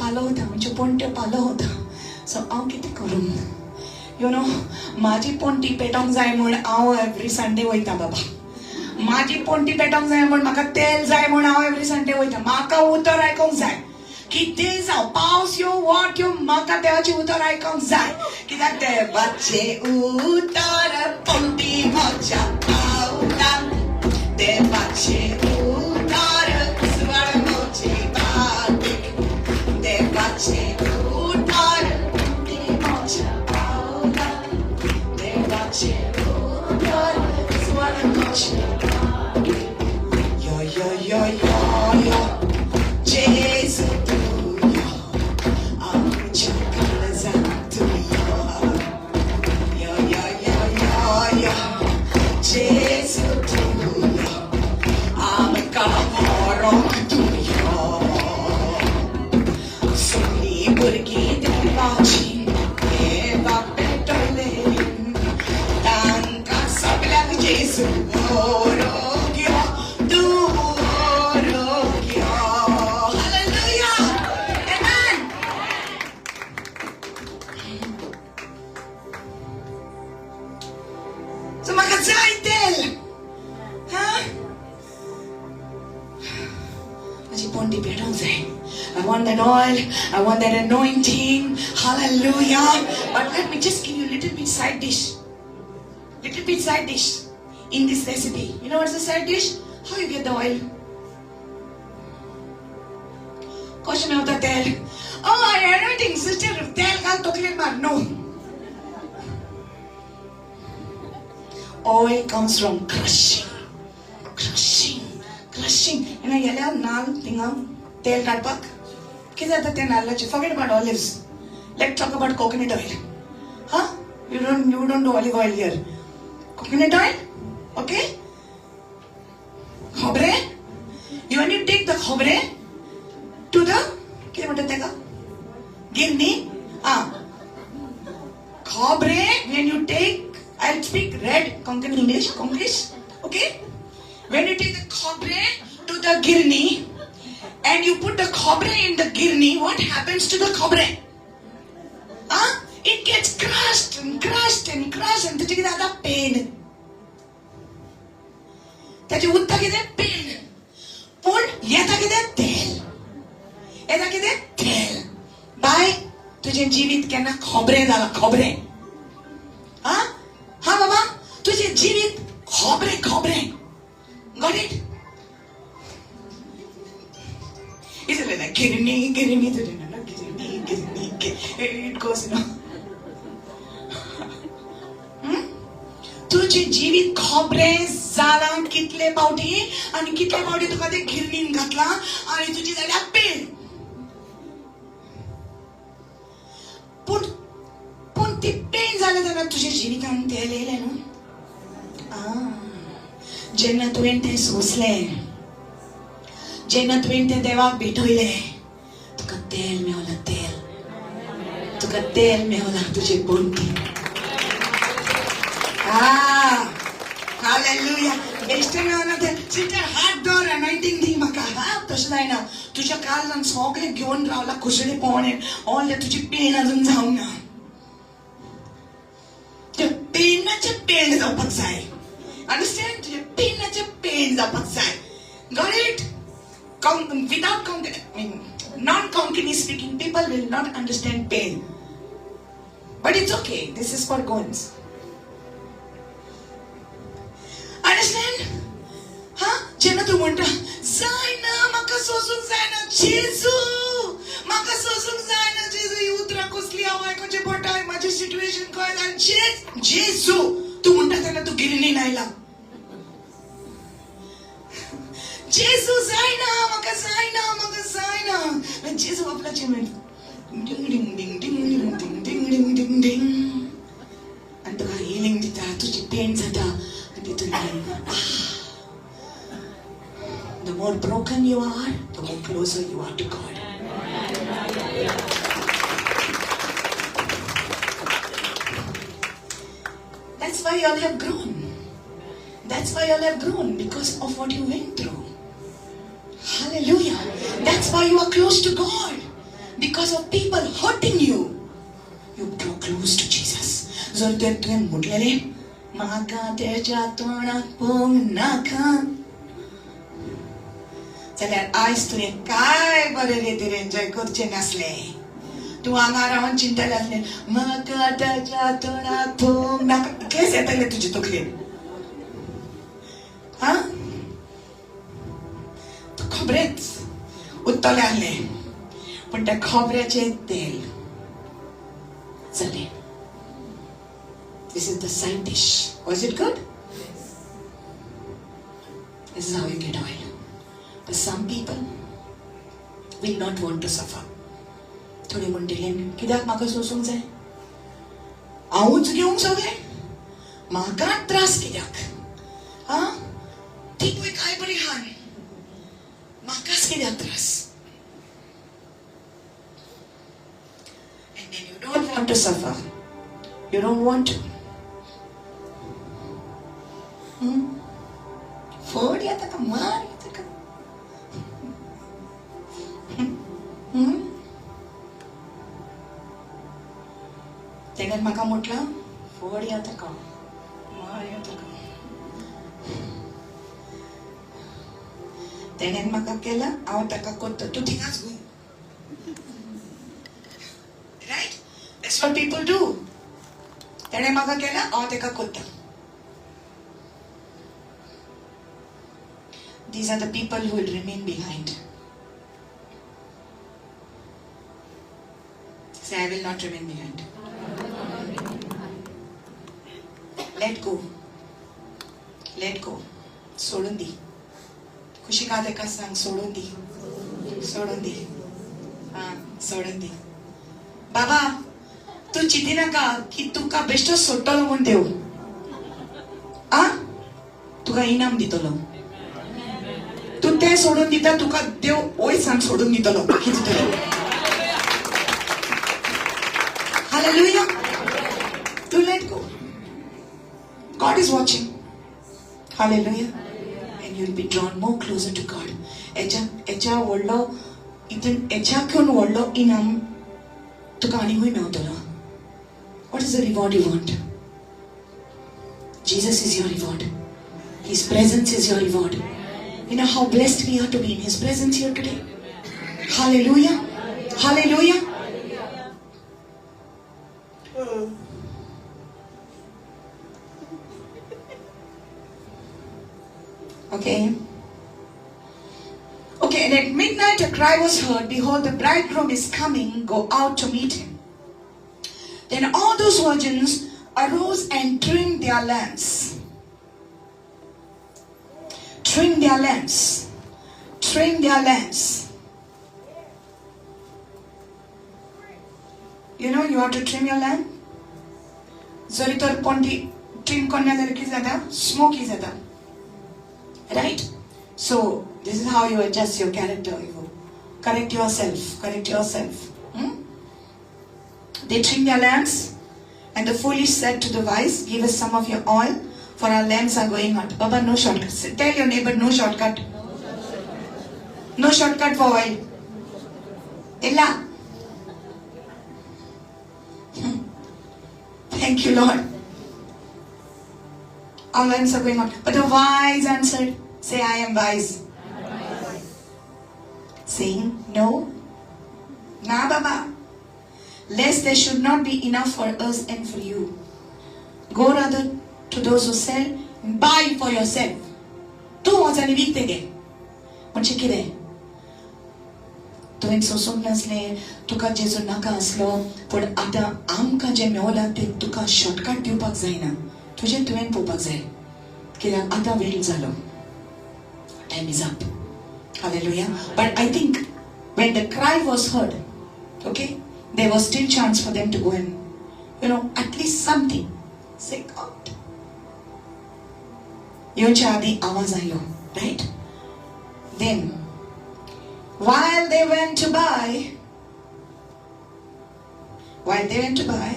पालो होता, म्हणजे पणट्यो पालो होता. So हांव कितें करूं? You know म्हाजी पणटी पेटोवंक जाय म्हूण हांव एवरी संडे वयता बाबा. म्हाजी पणटी पेटोवंक जाय म्हूण, म्हाका तेल जाय म्हूण हांव एवरी संडे वयता. म्हाका उतर आयकोंक जाय. कितें जावं, पावस यो, वत यो, म्हाका देवाचें उतर आयकोंक जाय, कित्याक देवाचें उतर पणटी म्हज्या पावला, देवाचें उतर उजवाड म्हजे वाटेक, देवाचें उतर पणटी म्हज्या पावला, देवाचें उतर उजवाड म्हज्या वाटेक. यो यो यो यो यो जेजू तूं यो, आमच्या काळजांत तूं यो. यो यो यो यो यो जेजू तूं यो, आमकां व्हरोंक तूं यो. सगळीं भुरगीं देवाचीं, देवाक पेटवलेलीं, तांकां सगळ्यांक जेजू व्हरोंक यो, तूं व्हरोंक यो. Hallelujah! Amen! So म्हाका जाय तेल. हा, म्हजी पणटी पेटोवंक जाय. I want that oil. I want that anointing. Hallelujah. But let me just give you a little bit side dish. Little bit side dish in this recipe. You know what's the side dish? How you get the oil? कशें मेवता तेल? Oh, I anointing, sister. तेल घाल, तकलेर मार. No. Oil comes from crushing, crushing, crushing. You know, गेल्या नाल थिंगा तेल काडपाक कितें जाता त्या नाल्लाचें? Forget about olives. Let's talk about coconut oil. Huh? You don't do olive oil here. Coconut oil? Okay? खोबरें. You when you take the खोबरें to the, कितें म्हणटात ताका? गिरनी. Ah. खोबरें, when you take, I'll speak red Konkani English, Konglish. Okay? When you take the खोबरें to the girni and you put the खोबरें in the girni, what happens to the खोबरें? Huh? It gets crushed and crushed and crushed and ताचें कितें जाता? पेण. ताचें उरता कितें? पेण. पूण येता कितें? तेल येता. कितें? तेल. बाय, तुजें जिवीत केन्ना खोबरें जालां? खोबरें. हा हा बाबा, तुजें जिवीत खोबरें, खोबरें. Got it? Is it like गिरणी गिरणी तुझे ना, गिरणी गिरणी, it goes. तुजें जिवीत खोबरें जालां कितले पावटी आनी कितले पावटी तुका तें गिरणीन घातलां आनी तुजी जाल्या पेण. पूण पूण ती पेन जालें तेन्ना तुज्या जिवितान तेल येयलें न्हू. आं, जेन्ना तुवें तें सोंसलें, जेन्ना तुवें तें देवाक भेटयलें, तुका तेल मेवलां. तेल, तुका तेल मेवलां तुजे पणटी. हालेलुया. बेश्टें मेळना तें. सिस्टर, हात दवर, अनॉयंटींग दी म्हाका. हा, तशें जायना. तुज्या काळजान सगळें घेवन रावला, कुसडेपण, ऑल. तुजी पेन अजून जावंक ना. त्या पेनाचें पेण जावपाक जाय. अंडरस्टँड? तुजें पेनाचें पेण जावपाक जाय. Got it? Without Konkani, I mean, non-Konkani speaking people will not understand pain. But it's okay. This is for Goans. Understand? हा, जेन्ना तूं म्हणटा, जायना म्हाका, सोसूंक जायना जेजू, म्हाका सोसूंक जायना जेजू, ही उतरां कसली हांव आयकोचें पडटा, म्हाजें सिट्युएशन कळना जेजू, तूं म्हणटा तेन्ना तूं गिरणीन आयला. जेजू, जायना म्हाका, जायना म्हाका, जायना जेजू. आपल्याचे डिंग डिंग डिंग डिंग डिंग डिंग डिंग डिंग डिंग डिंग आनी तुका हिलिंग दिता. तुजी पेन जाता आनी तितूंतल्यान, the more broken you are, the more closer you are to God. That's why you all have grown. That's why you all have grown, because of what you went through. Hallelujah. That's why you are close to God. Because of people hurting you. You draw close to Jesus. जर तुवें तुवें म्हटलेलें, म्हाका तेच्या तोंडाक पळोवंक नाका, जाल्यार आयज तुवें काय बरें रितीन एन्जॉय करचें नासलें. तूं हांगा रावन चिंतलें आसलें, म्हाका तेच्या तोंडाक पळोवंक नाका, इतलेंच येतलें तुजे तकलेन. हा, तूं खबरेच उरतलें आसलें. पूण त्या खोबऱ्याचें तेल जालें. This is the side dish. Was it good? This is how you get oil. But some people will not want to suffer. थोडी म्हणटली, कित्याक म्हाका सोसूंक जाय? हांवूच घेवंक सगळें, म्हाका त्रास कित्याक? हा, ती पळय काय बरी हान, म्हाकाच कित्याक त्रास? And then you don't want to suffer. You don't want to. Hmm? फोड येता का, मार येता का? Hmm? तेणें म्हाका म्हटलां, फोड येता का, मार येता का. तेणें म्हाका केलां, हांव ताका करता, तूं थिंगाच घुंव. Right? That's what people do. तेणें म्हाका केलां, हांव ताका करता. These are the people who will remain behind. Say, "I will not remain behind." Let go. Let go. सोडून दी. खुशी का तेका सांग, सोडून दी, सोडून दी. हा, सोडून दी बाबा. तूं चिंती नाका की तुका बेश्टो सोडटलो म्हूण देव. आ, तुका इनाम दितलो. तूं तें सोडून दिता, तुका देव वयर सांग सोडून दितलो. कितें दितलो? Hallelujah. To let go. God is watching. Hallelujah. And you'll be drawn more closer to God. हेच्या हेच्या व्हडलो हितून, हेच्याकून व्हडलो इनाम तुका आनीकूय मेवतलो. What is the reward you want? Jesus is your reward. His presence is your reward. You know how blessed we are to be in His presence here today? Hallelujah. Hallelujah. Okay. Okay, and at midnight a cry was heard, "Behold, the bridegroom is coming, go out to meet him." Then all those virgins arose and trimmed their lamps. Trim their lamps. Trim their lamps. You You know you have to trim your lamp. जरी तर पणटी trim करना जाल्यार कितें जाता? Smoky जाता, right? So this is how you adjust your character. You correct yourself, correct yourself. They trim their lamps, and the foolish said to the wise, "Give us some of your oil, for our lamps are going out." Baba, no shortcuts. Tell your neighbor, no shortcut. No shortcut for oil. Illa. Thank you, Lord. Our lamps are going out. But the wise answered, say, "I am wise." Saying, "No. Na Baba. Lest there should not be enough for us and for you. Go rather to those who sell, buy for yourself." तूं वच आनी विकतें घे. म्हणजे कितें? तुवें सोसूंक नासलें, तुका जेजू नाका आसलो, पूण आतां आमकां जें मेवलां तें तुका शॉर्टकट दिवपाक जायना. तुजें तुवें पळोवपाक जाय, कित्याक आतां वेळ जालो. Time is up. Hallelujah. But I think when the cry was heard, okay, there was still chance for them to go and, at least something. Say, "God." येवच्या आदी आवाज आयलो, right? Then, while they went to buy, while they went to buy,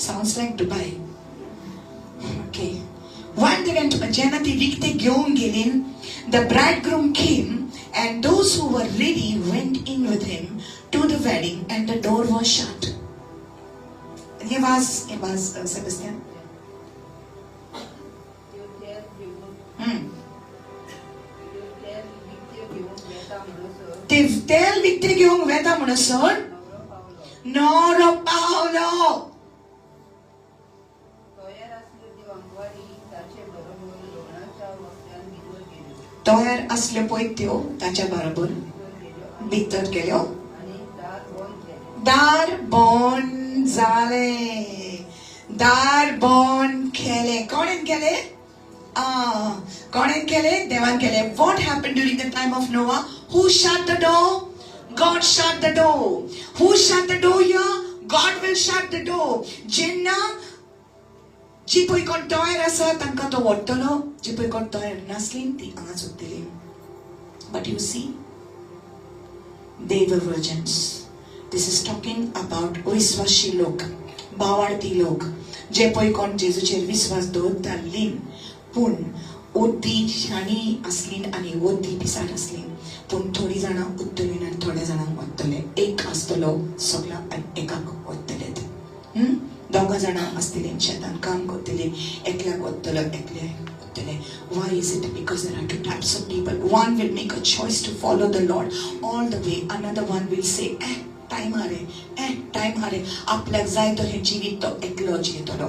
sounds like Dubai. Okay. While they went to buy, जेन्ना ती विकते घेवन गेली, the bridegroom came, and those who were ready went in with him to the wedding, and the door was shut. हे वाज Sebastian. त्यो तेल घेवन त्यो तेल विकते घेवन वेता म्हणसर ते तेल विकते घेवंक वेता म्हणसर न्हवरो पावलो. न्हवरो पावलो. तयार आसल्यो त्यो अंगवारी ताचे बरोबर लग्नाच्या वक्त्यान भितर गेल्यो. तयार असल्यो पळय त्यो ताच्या बरोबर भितर गेल्यो भितर गेल्यो आनी दार बंद केलें. दार बंद जालें. दार बंद केलें. कोणेन केलें? कोणेन केलें? देवान केलें. What happened during the time of Noah? Who shut the door? God shut the door. Who shut the door here? God will shut the door. जेन्ना जी पळय कोण तयार आसा तांकां तो व्हरतलो, जी पळय कोण तयार नासली ती हांगाच उरतली. But you see, they were virgins. This is talking about विश्वासी लोक, भावार्थी लोक, जे पळय कोण जेजूचेर विश्वास दवरतालीं, पूण ओद्दी शाणी आसली आनी ओद्दी पिसाट आसली. पूण थोडीं जाणां उरतलीं आनी थोड्या जाणांक वतले. एक आसतलो सगळ्या आनी एकाक वतले. दोगां जाणां आसतलीं शेतान काम करतलीं, एकल्याक वतलो, एकल्याक वतले. Why is it? Because there are two types of people. One will make a choice to follow the Lord all the way. Another one will say, "Eh, time हा रे, eh, time हा रे." आपल्याक जाय तो हें जिवीत तो एकलो जियेतलो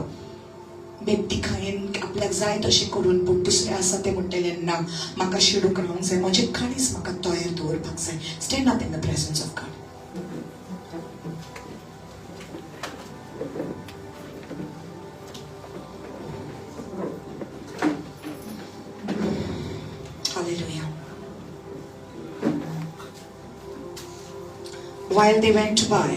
बेबदीकायेन, आपल्याक जाय तशें करून. पूण दुसरें आसा ते म्हणटले, ना, म्हाका शिडूक रावंक जाय, म्हजें काळीज म्हाका तयार दवरपाक जाय. Stand up in the presence of God. Hallelujah. While they went to buy,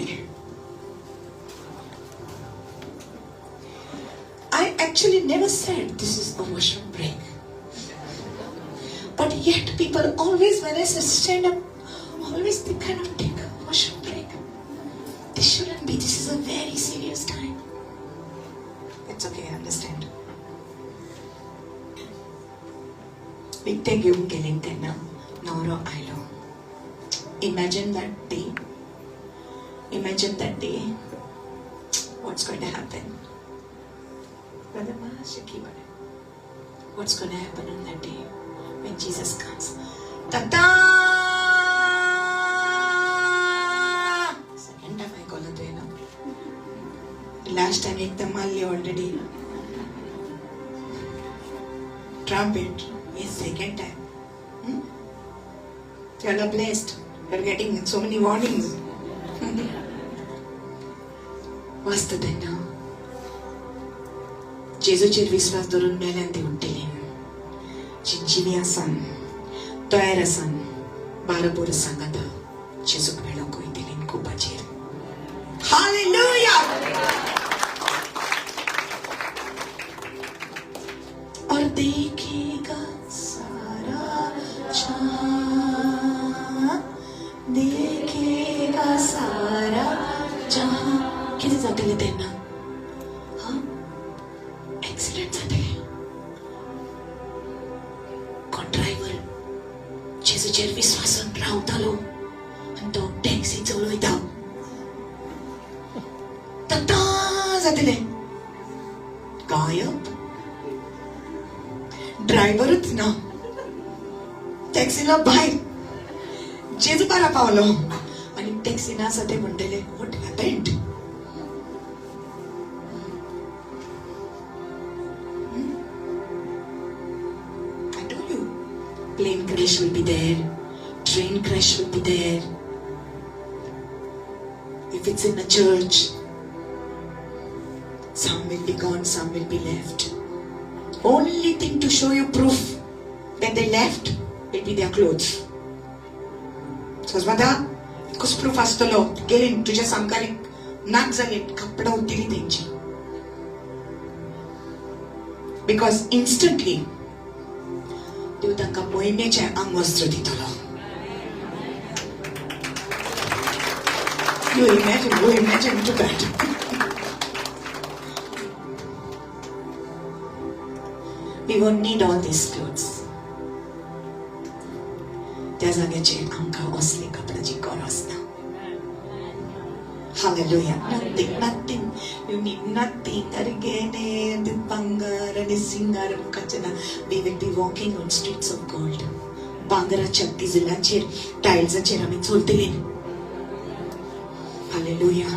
I actually never said this is a worship break. But yet people always, when I say stand up, always they kind of take a worship break. This shouldn't be. This is a very serious time. It's okay, I understand. विकते घेवंक गेली तेन्ना न्हवरो आयलो. Imagine that day. Imagine that day. What's going to happen? Brother Mahashaki, what's going to happen on that day when Jesus comes? Ta-da! Second time I call it, you know. Last time एकदम मारली already. Trumpet. Yes, second time. You all are blessed. You are getting so many warnings. वाचता तेन्ना जेजूचेर विस्वास धरून मेल्यान ती उठ्ठली. जी जिवी आसान, तयार आसान, बाराबोर सांगाता जेजूक मेळोंक वयतली कुपाचेर. हालेलुया. जहां, देखेगा सारा जहां. कितें जातलें तेन्ना? हां, एक्सिडंट जातलें. कोण ड्रायव्हर जेजूचेर विस्वासान रावतालो आनी तो टॅक्सी चलयता, तत्ता जातलें, गायब, ड्रायव्हरूच ना, टॅक्सीला भायर. जेजू बारा पावलो आनी टॅक्सी ना आसा. ते म्हणटले, "What happened?" I told you, plane crash will be there, train crash will be there. If it's in a church, some will be gone, some will be left. Only thing to show you proof that they left will be their clothes. समजता? एकूच proof आसतलो, गेली तुज्या सामकार नाक जाली, कपडा उरतली तेंची, because instantly देव तांकां मोहिमेचें आंगवस्त्र दितलो. You imagine, you imagine to that. We won't need all these clothes. त्या जाग्याचेर आमकां असले कपड्याची गरज ना. Hallelujah. Nothing, nothing. You need nothing. अरे भांगर आणि सिंगार ना. We will be walking on streets of gold. भांगराच्या तिजलाचेर, टायल्साचेर आमी चलतले. Hallelujah.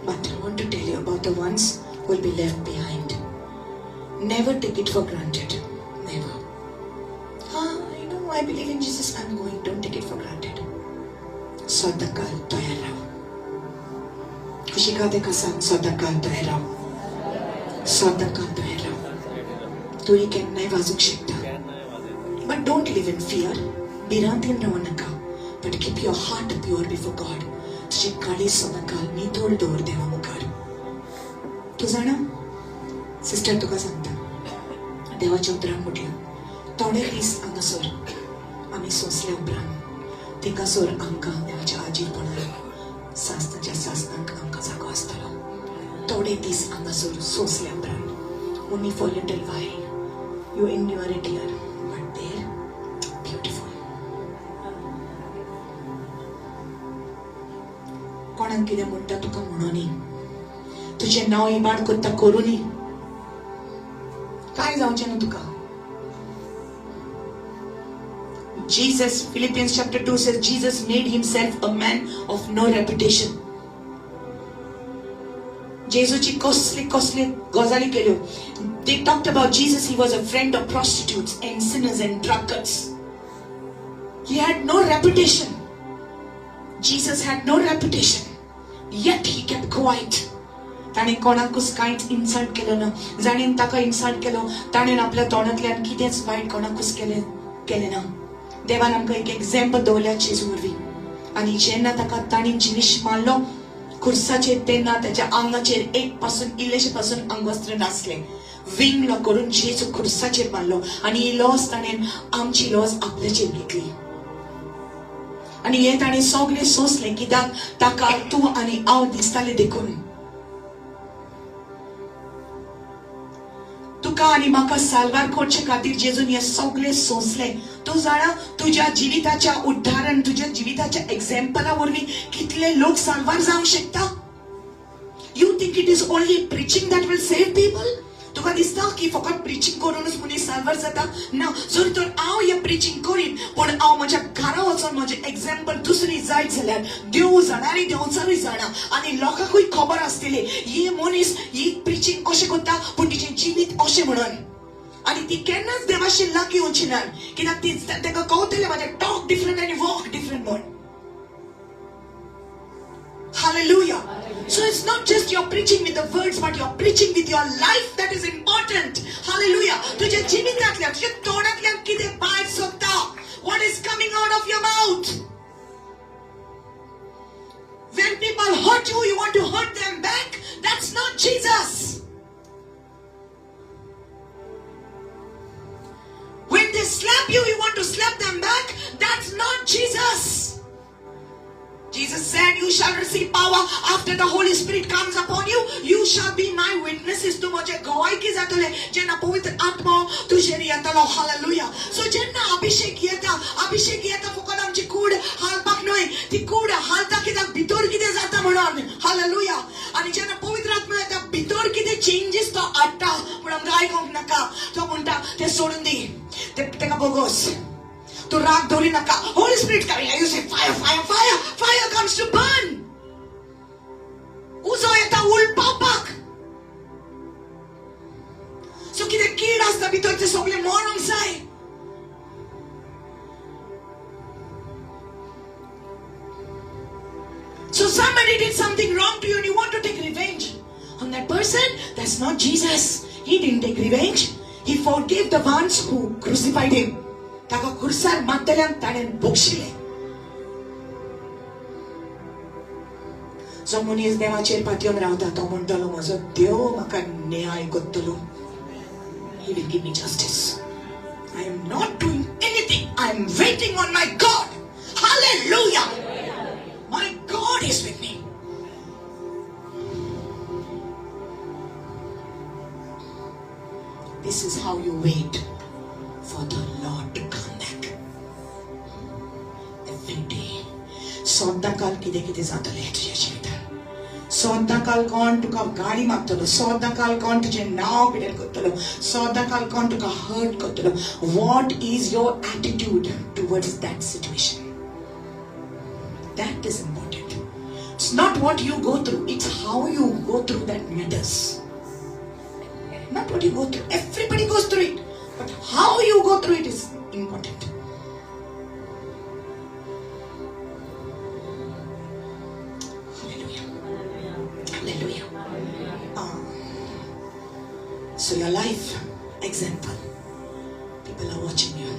But I want to tell you about the ones who will be left behind. Never take it for granted. Never. Ah, I know I believe in Jesus. I'm going. Don't take it for granted. सदाकाल तयार राव. खुशी का तेका सांग, सदाकाल तयार राव, सदाकाल तयार राव. तुरी केन्नाय वाजूंक शकता. But don't live in fear. भिरांतीन रावं नाका, but keep your heart pure before God. तुजी काळीज सदांकाल नितळ दवर देवा मुखार. तूं जाणा सिस्टर, तुका सांगता, देवाच्या उतरान म्हटलां, थोडे दीस हांगासर आमी सोंसल्या उपरांत थिंगासर आमकां देवाच्या आजीरपणान सासनाच्या सासनाक आमकां जागो आसतलो. थोडे दीस हांगासर सोंसल्या उपरांत, only for little while you endure it here, but there, beautiful. कोणाक कितें म्हणटा तुका म्हणोनी, तुजें नांव इबाड करता करूनी, काय जावचें ना तुका. Jesus, Philippians chapter 2 says, Jesus made himself a man of no reputation. जेजूची कसले कसले गजाली केल्यो. They talked about Jesus, he was a friend of prostitutes and sinners and drunkards. He had no reputation. Jesus had no reputation. Yet he kept quiet. ताणें कोणाकूच कांयच insult केलो ना. जाणेन ताका इन्सल्ट केलो, ताणें आपल्या तोंडांतल्यान कितेंच वायट कोणाकूच केलें केलें ना. देवान आमकां एक एग्जाम्पल दवरल्या जेजू वरवीं. आनी जेन्ना ताका ताणें जिवीश मारलो खुर्साचेर, तेन्ना ताच्या आंगाचेर एक पासून इल्लेशे पासून आंगवस्त्र नासलें. विंगलो करून जेजू खुर्साचेर मारलो आनी ही लॉस ताणें आमची लॉस आपल्याचेर घेतली. आनी हे ताणें सगळें सोंसलें कित्याक? ताका तूं आनी हांव दिसतालें देखून. तुका आनी म्हाका साल्वार करचे खातीर जेजून हे सगळें सोंसलें. तूं जाणा, तुज्या जिविताच्या उदाहरण, तुज्या जिविताच्या एग्जाम्पला वरवीं कितले लोक साल्वार जावंक शकता? You think it is only preaching that will save people? तुका दिसता की फकत प्रिचींग करूनच मनीस साल्वार जाता? ना. जर तर हांव हें प्रिचींग करीन, पूण हांव म्हज्या घरा वचोन म्हजें एग्जाम्पल दुसरी जायत जाल्यार, देव जाणा आनी देंवचारूय जाणा आनी लोकांकूय खबर आसतली, ही मनीस ही प्रिचींग अशें करता पूण तिचें जिवीत अशें म्हणून. आनी ती केन्नाच देवाशी लागीं वचची ना, कित्याक ती ताका कळटलें म्हाजें टॉक डिफरंट आनी वॉक डिफरंट म्हण. Hallelujah. So it's not just your preaching with the words, but you're preaching with your life that is important. Hallelujah. तुझ्या जिवितांतल्यान, तुझ्या तोंडांतल्यान कितें भायर सरता? What is coming out of your mouth? When people hurt you, you want to hurt them back? That's not Jesus. to slap them back, that's not Jesus. Jesus said, you shall receive power after the Holy Spirit comes upon you. You shall be my witnesses. तूं म्हजे गवायकी जातले जेन्ना पवित्र आत्मो तुजेर येतलो. Hallelujah. So जेन्ना अभिषेक येता, अभिषेक येता फकत आमची कूड हालपाक न्हय, ती कूड हालता कित्याक भितर कितें जाता म्हणून. हालेलुया. आनी जेन्ना पवित्र आत्मा येता भितर कितें चेंजीस तो हाडटा, पूण आमकां आयकूंक नाका. तो म्हणटा तें सोडून दी, तेका बोगोस, तूं राग दवरी नाका. Holy Spirit coming, you say fire, fire, fire, fire comes to burn. उजो येता उलपावपाक. सो कितें कीड आसता भितर ते सगळे मरोंक जाय. So somebody did something wrong to you and you want to take revenge on that person. That's not Jesus. He didn't take revenge. He forgave the ones who crucified him. ताका खुर्सार मारतल्यांक ताणें बक्षिलें. जो मनीस देवाचेर पातयेवन रावता तो म्हणटलो म्हजो देव म्हाका न्याय करतलो. He will give me justice. I am not doing anything. I am waiting on my God. Hallelujah. My God is with me. This is how you wait for the Lord to come back. Every day. सदांकाल कितें कितें जातलें तुज्या जिवितान. सदांकाल कोण तुका गाडी मागतलो, सदांकाल कोण तुजें नांव पिड्यार करतलो, सदांकाल कोण तुका हर्ट करतलो. What is your attitude towards that situation? That is important. It's not what you go through, it's how you go through that matters. Not what you go through. Everybody goes through it. But how you go through it is important. Hallelujah. Hallelujah. So your life, example. People are watching you.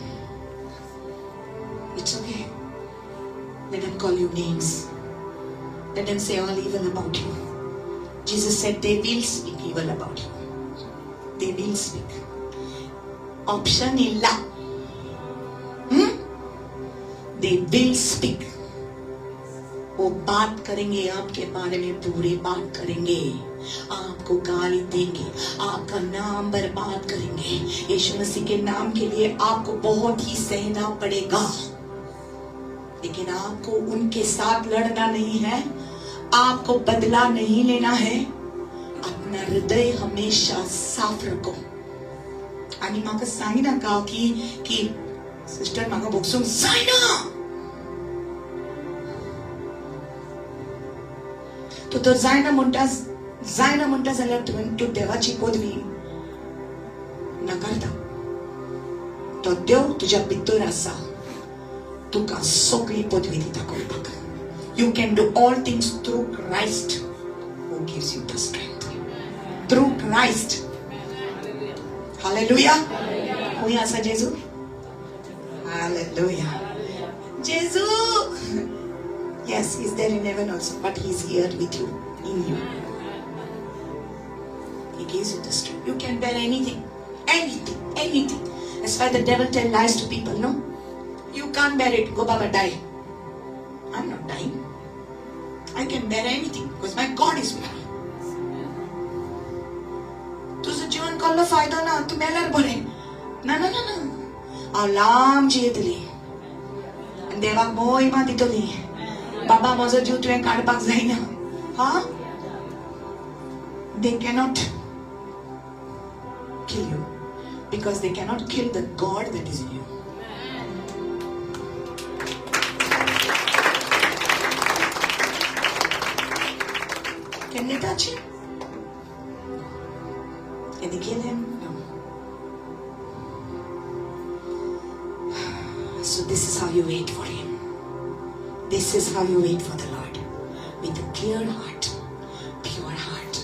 It's okay. Let them call you names. Let them say all evil about you. Jesus said they will speak evil about you. They will speak. Option illa. They will speak. वो बात करेंगे आपके बारे में, पूरी बात करेंगे, आपको गाली देंगे, आपका नाम बर्बाद करेंगे. यीशु मसीह के नाम के लिए आपको बहुत ही सहना पड़ेगा, लेकिन आपको उनके साथ लड़ना नहीं है, आपको बदला नहीं लेना है. अपना हृदय हमेशा साफ रखो. आनी म्हाका सांगिनाका की की सिस्टर म्हाका भोगसूंक जायना. तूं तर जायना म्हणटा, जायना म्हणटा जाल्यार तुवें तूं देवाची पदवी नाकारता. तो देव तुज्या भितर आसा, तुका सगळी पदवी दिता करपाक. You can do all things through Christ who gives you the strength. Through Christ. Hallelujah. खंय आसा जेजू? Hallelujah. Jesu. Yes, he's there in heaven also, but he's here with you, in you. He gives you the strength. You can bear anything, anything, anything. That's why the devil tells lies to people, no? You can't bear it. Go Baba, die. I'm not dying. I can bear anything because my God is with me. तुझं जीवन कसलो फायदो ना, तूं मेल्यार बरें. ना ना ना ना, हांव लांब जियेतली आनी देवाक मोहिमा दितली. बाबा म्हजो जीव तुवें काडपाक जायना. हा, they cannot kill you because they cannot kill the God that is in you. Can they touch him? Can they kill him? No. So this is how you wait for him. This is how you wait for the Lord. With a clear heart, pure heart,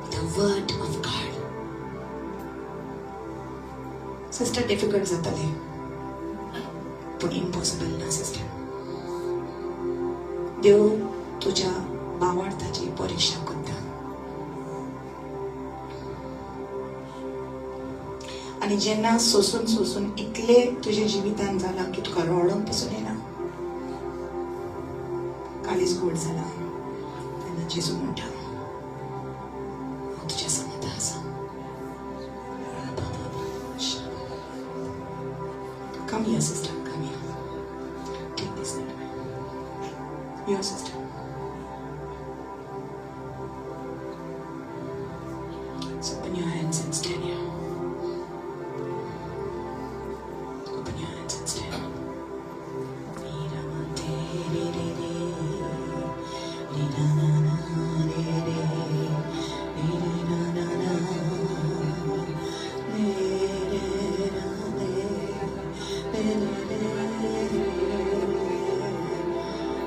with the word of God. Sister, difficult जातले, पूण impossible ना sister. देव तुझ्या भावार्थाची परीक्षा करता. आनी जेन्ना सोसून सोसून इतले तुज्या जिवितान जाला की तुका रडोंक पसून येना, काळीज गोड जाला, तेन्ना जेजू म्हणटा, हांव तुज्या सांगाता आसा. Come here, sister. Come here. Take this thing. Your sister. So open your hands and stand here. Open your hands and stand.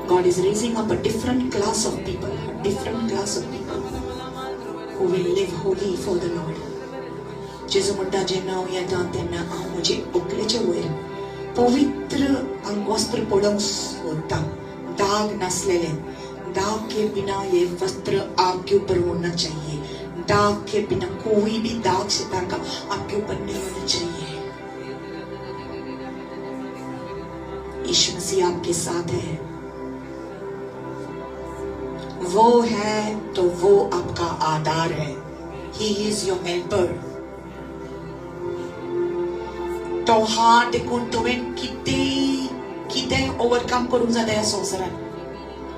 God is raising up a different class of people, a different class of people who will live holy for the Lord. जेजू म्हणटा, जेन्ना हांव येता तेन्ना हांव म्हजे व्हंकलेचे वयर पवित्र अंगवस्त्र पडोवंक सोदता, दाग नासलेले. दाग के बिना ये वस्त्र आपके ऊपर होना चाहिए. दाग के बिना, कोई भी दाग शैतान का आपके ऊपर नहीं होना चाहिए. यीशु मसीह आपके साथ है. वो है तो वो आपका आधार है. He is your helper. तो हा देखून तुवें कितेंय कितेंय ओवरकम करूंक जाता. ह्या संवसारात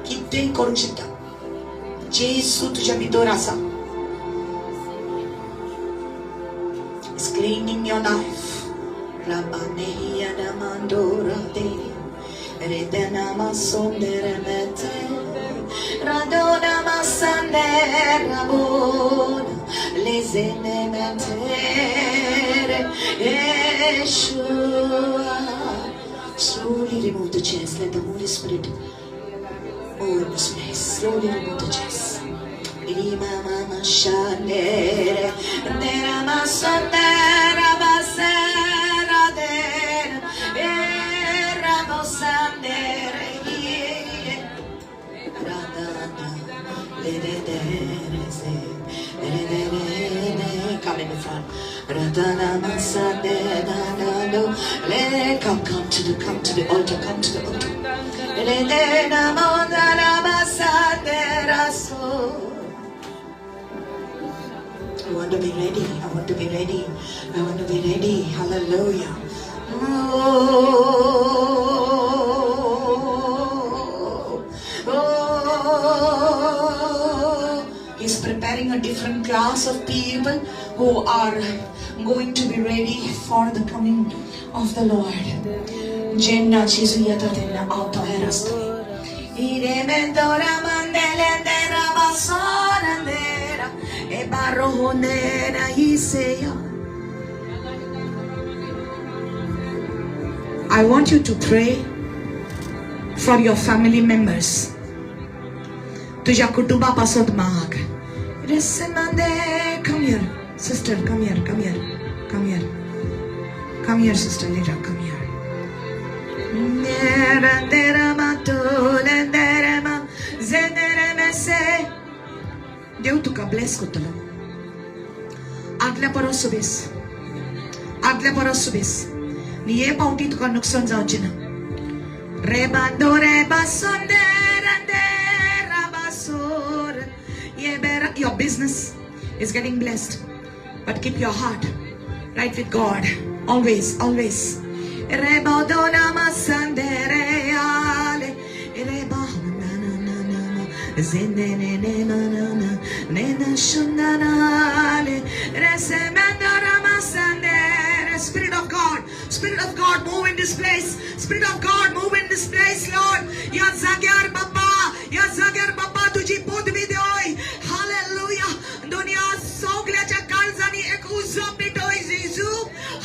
कितेंय करूंक शकता. जेसू तुज्या भितर आसा. Is cleaning your life. Rabanehiyanamandorade, redenamasonderemete, radonamasandera lezenemetere, Yeshua. Slowly remove the chairs. Let the Holy Spirit move in this place. Slowly remove the chairs. Lima mama shandere, dera masandera basera dera, era bosandere ye. Radana, le de de re se, re de re de. Come in the front. Radana masandera na no, le come to the altar, come to the altar. Le de na mo na na masandera so. I want to be ready. I want to be ready. I want to be ready. Hallelujah. Oh. He's preparing a different class of people who are going to be ready for the coming of the Lord. जेन्ना जेजू येता तेन्ना हांव तयार आसतलें. Iremendora mandelendera basorandera e barrohonera iseya. I want you to pray for your family members. तुझ्या कुटुंबा पासत माग. Resemande, come here, sister, come here, come here, come here, come here, sister Lira, come here. Nera matule, ma zenere mese. देव तुका Blaise करतलो. आदल्या परस सुबेस, आदल्या परस सुबेस. नी हे पावटी तुका नुकसान जावचें ना. Rebando rebasondera basor. Your business is getting blessed, but keep your heart right with God always, always. Rebodona masandere ale reba na na na na zenene na na na nena shundanale resemendora masandere. Spirit of God, Spirit of God, move in this place. Spirit of God, move in this place, Lord. या जाग्यार बाप्पा, या जाग्यार बाप्पा तुझी पदवी देवय. Hallelujah. दुनिया सगळ्याच्या काळजांनी एक उजो पेटोय जेजू.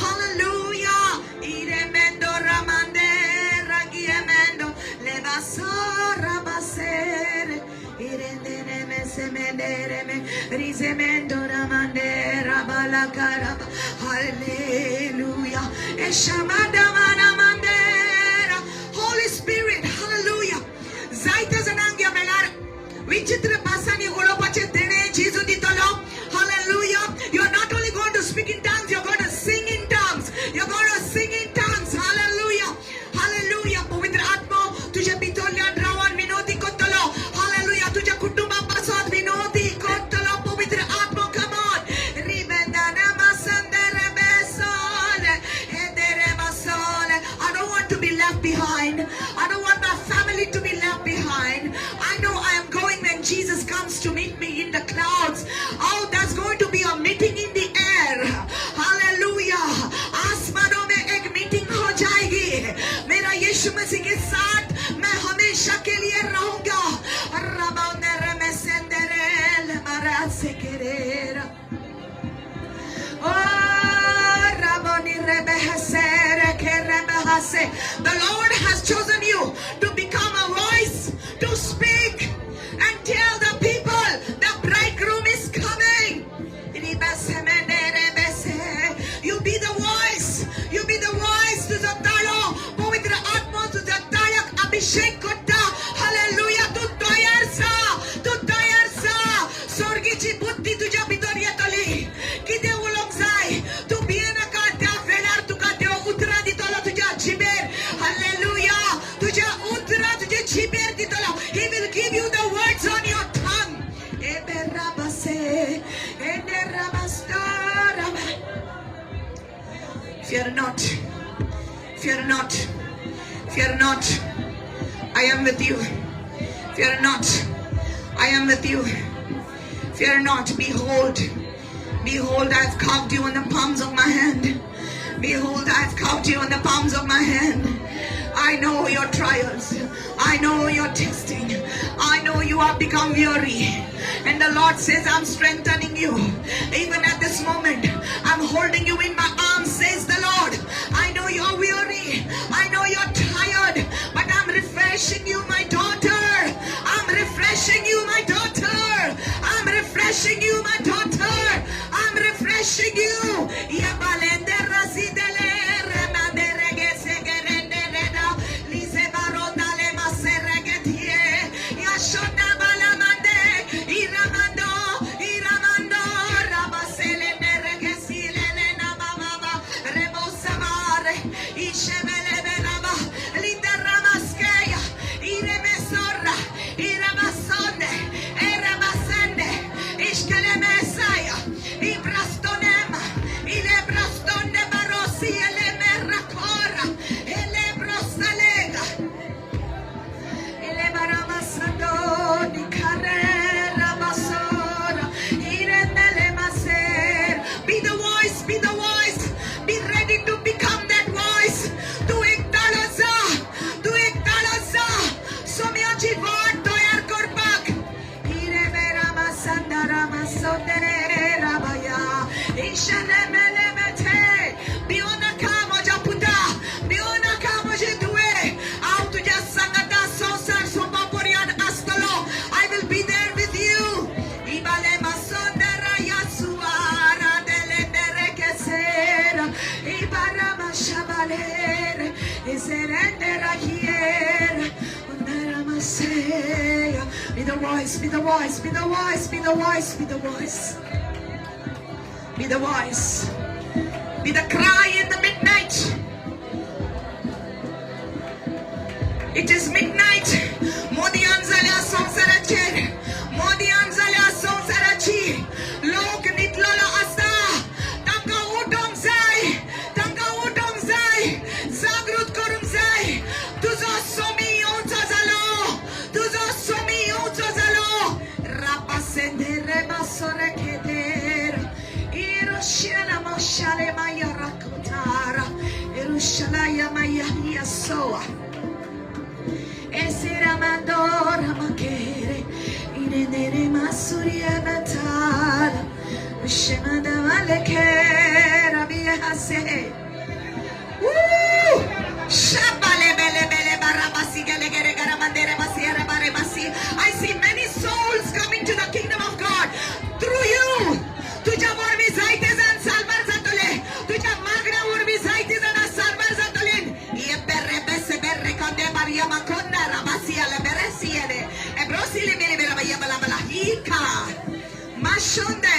Hallelujah. Iremendo ramandera giemendo levasora basere irendere me semendere me rizemendo ramandera balakaraba. Hallelujah. Eshamadamana mandera. Holy Spirit, hallelujah. जायत्या जाणांक ह्या वेळार विचित्र भासांनी उलोवपाचें देणें जेजू दितलो. Hallelujah. You are not only going to speak in tongues, you are going to sing in tongues. left behind. I don't want my family to be left behind. I know I am going when Jesus comes to meet me in the clouds. Oh, there's going to be a meeting in the air. Hallelujah. आसमानों में एक meeting हो जाएगी मेरा यीशु मसीह K साथ. मैं हमेशा K लिए रहूंगा. रबाउंदेरे मेसेंदेरे लमरासेकेरेरा. Oh, Raboni Rebehasere Kerebehase. The Lord has chosen you to become a voice, to speak and tell the people the bridegroom is coming. You be the voice. You be the voice. तुजो ताळो पवित्र आत्मा तुझ्या ताळ्याक अभिषेक करता. Hallelujah. तूं तयार जा, तूं तयार जा. स्वर्गीची बुद्धी तुझ्या भितर येतली. कितें उलोवंक जाय तूं भियेनाका. त्या वेळार तुका देव उतरां दितलो तुज्या जिबेर. हालेलुया. तुज्या उतरां तुज्या जिबेर दितलो. He will give you the words on your tongue. एबेराबसे, एबेराबस्ताराबा. Fear not, fear not, fear not. I am with you. Fear not. I am with you. Fear not. Behold, behold, I have carved you on the palms of my hand. Behold, I have carved you on the palms of my hand. I know your trials. I know your testing. I know you have become weary. And the Lord says, I'm strengthening you. Even at this moment, I'm holding you in my arms, says the Lord. I know you're weary. I know you're tired. But I'm refreshing you, my daughter. I'm refreshing you, my daughter. I'm refreshing you, my daughter. I'm refreshing you. Yabalende razidele remanderege segerende lize barondale maseregetie yashona balamande iramando iramando rabasele neregesilele namamama rebosamare ishemele benama linderramaskeya iremesorra iramasonde eramasende ishkelemesaya ibrastonema ilebrastonde barosi elemerakora elebrosalega Elebaramasando nikarera basora irendelemaser. Be the voice, be the voice. Be ready to become that voice. तू एक ताळो जा, तू एक ताळो जा. सोम्याची वाट तयार करपाक. Iremeramasandaramasoderabaya. Isheremelemete. भिवो म्हज्या पुता, भिवो नाका म्हजे धुवे. हांव तुज्या सांगाता संवसार सोंपा पर्यंत आसतलो. I will be there with you. Ibale masondera yasuara dele nerekesera. Ibarama shabalere. Iserendera hiera. Undaramaseya. Be the voice, be the voice, be the voice, be the voice, be the voice. Be the voice. Be the cry in the midnight. It is midnight. मोदयान जाल्या संवसाराचेर, मोदयान जाल्या संवसाराची. लोक न्हिदलेलो आसा. तांकां उठोवंक जाय, तांकां उठोवंक जाय, जागृत करूंक जाय. तुजो सोमी येवचो जालो, तुजो सोमी येवचो जालो. रापासेंदे बासोरे खेदेर Irushala moshale maya rakutara Irushalaya maya yasoa Esiramandora makere Irenere masuria natala Shemanda malekera bihase. Woo! Shabalebelebele barabasi gelegere garamandere basi bare basi. I see many souls coming to the kingdom of God through you. तुझ्या वरवीं जायते जाण साल्वार जातले. तुझ्या मागण्या वरवीं जायते जाणां साल्वार जातले. ये berre besse berre konde baria makonda rabasi ale beresiere ebrosile mele bela baya bala bala hika mashonde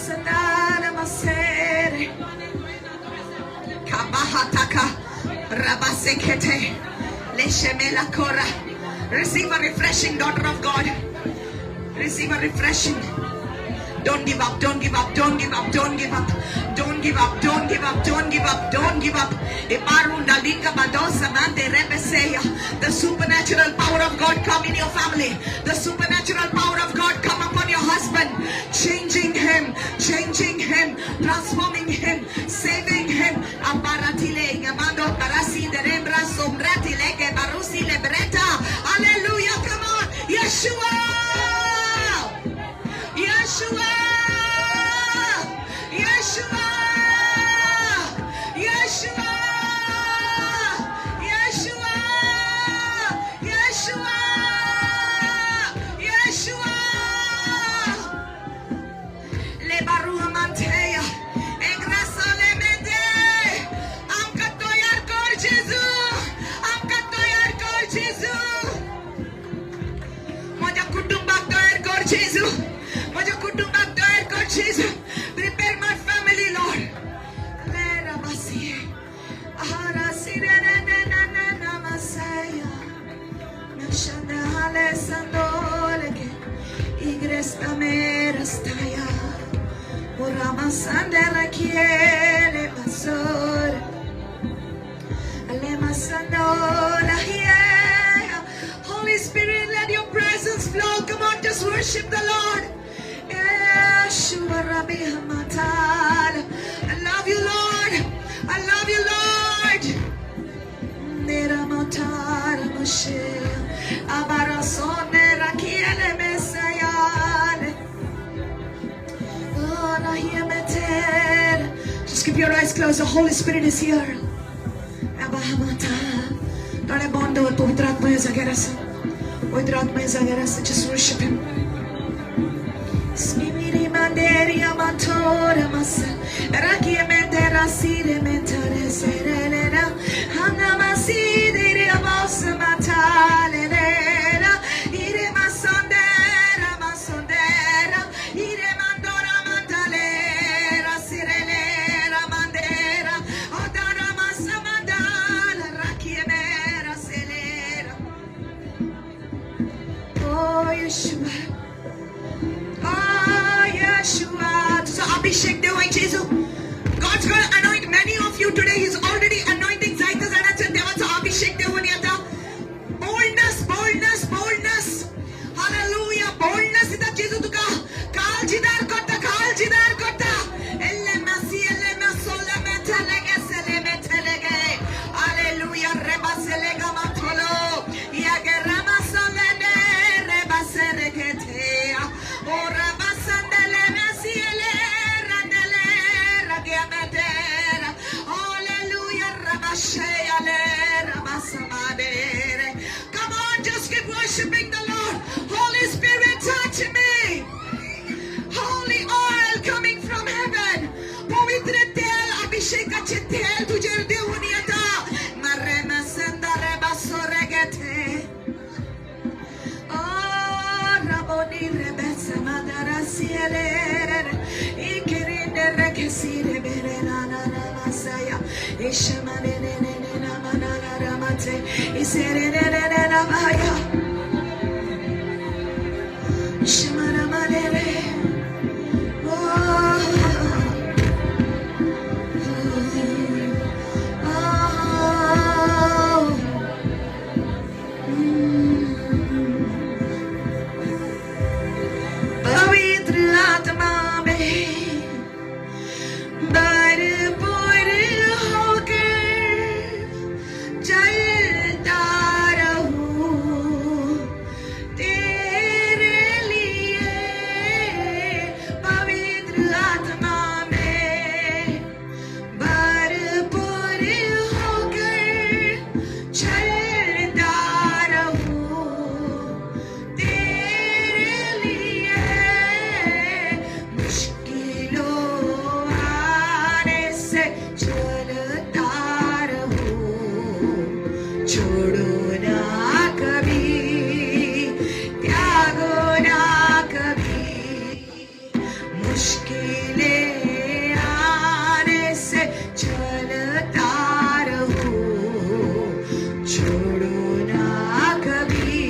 Sandara masere Kabahataka Rabasekete Leshemela Kora. Receive a refreshing, daughter of God. Receive a refreshing. Don't give up, don't give up, don't give up, don't give up. Don't give give up, don't give up, don't give up, don't give up. The supernatural power of God come in your family. The supernatural power of God come upon your husband, changing him, transforming him, saving him. Hallelujah, come on. Yeshua! Yeshua! Yeshua! Yeshua! Yeshua! Yeshua! Yeshua! Le baruha manteya, engrasa le mende. Amka toyar kor Jesu, amka toyar kor Jesu. Maja kutumbak toyar kor Jesu, maja kutumbak toyar kor Jesu. Prepare my family, Lord. Le rabasi, ahara si re na na na na masaya. Nashana hale sandoleke, igresta merastaya. Uramasandela kiele pasor. Alemasandola yeah. Holy Spirit, let your presence flow. Come on, just worship the Lord. Yeshua Rabbi Hamatal. I love you, Lord. I love you, Lord. Neramatara Moshe. Abarasonera kiele mesayale. Just keep your eyes closed. The Holy Spirit is here. Just worship Him. Oh Yeshua, oh Yeshua. तुझा अभिषेक देव आहे जेजू. God's gonna anoint many of you today. He's already anointing जायत्या जाणांचेर देवाचो अभिषेक देवून येता. Boldness, boldness, boldness. Hallelujah. Boldness दिता जेजू तुका. काळजीदार करता, काळजीदार करता. एले मसी, एले मसोले मेथेलेगे, सेले मेथेलेगे. Hallelujah. Reba selega matolo. Yage rama solene, reba seregetea. O reba sandele mesiele, randele, ragiametera. Hallelujah. Reba sheyale, reba samadere. Come on, just keep worshiping the Lord. Holy Spirit, touch me. Holy oil coming from heaven. पवित्र तेल, अभिषेकाचे तेल तुझेर देवून येता. मरे sendare basoregete. Oh, Raboni rebesa madara sielere. Ikirinde rekesire bere la la la masaya. Ishamane ne ne ne na mana la ramate. Isere ne ne ne na maya. Ishamana manere. Oh. Oh. पवित्र आत्मा में भरपूर होकर चलता रहूं तेरे लिए. पवित्र आत्मा में भरपूर होकर चलता रहूं तेरे लिए. मुश्किलों आने से चलता रहूं, छोड़ो ना कभी, त्यागो ना कभी. मुश्किलें आने से चलता रहूं, छोड़ो ना कभी,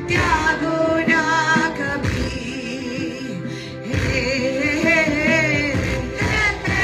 त्यागो ना कभी. हे हे हे हे हे.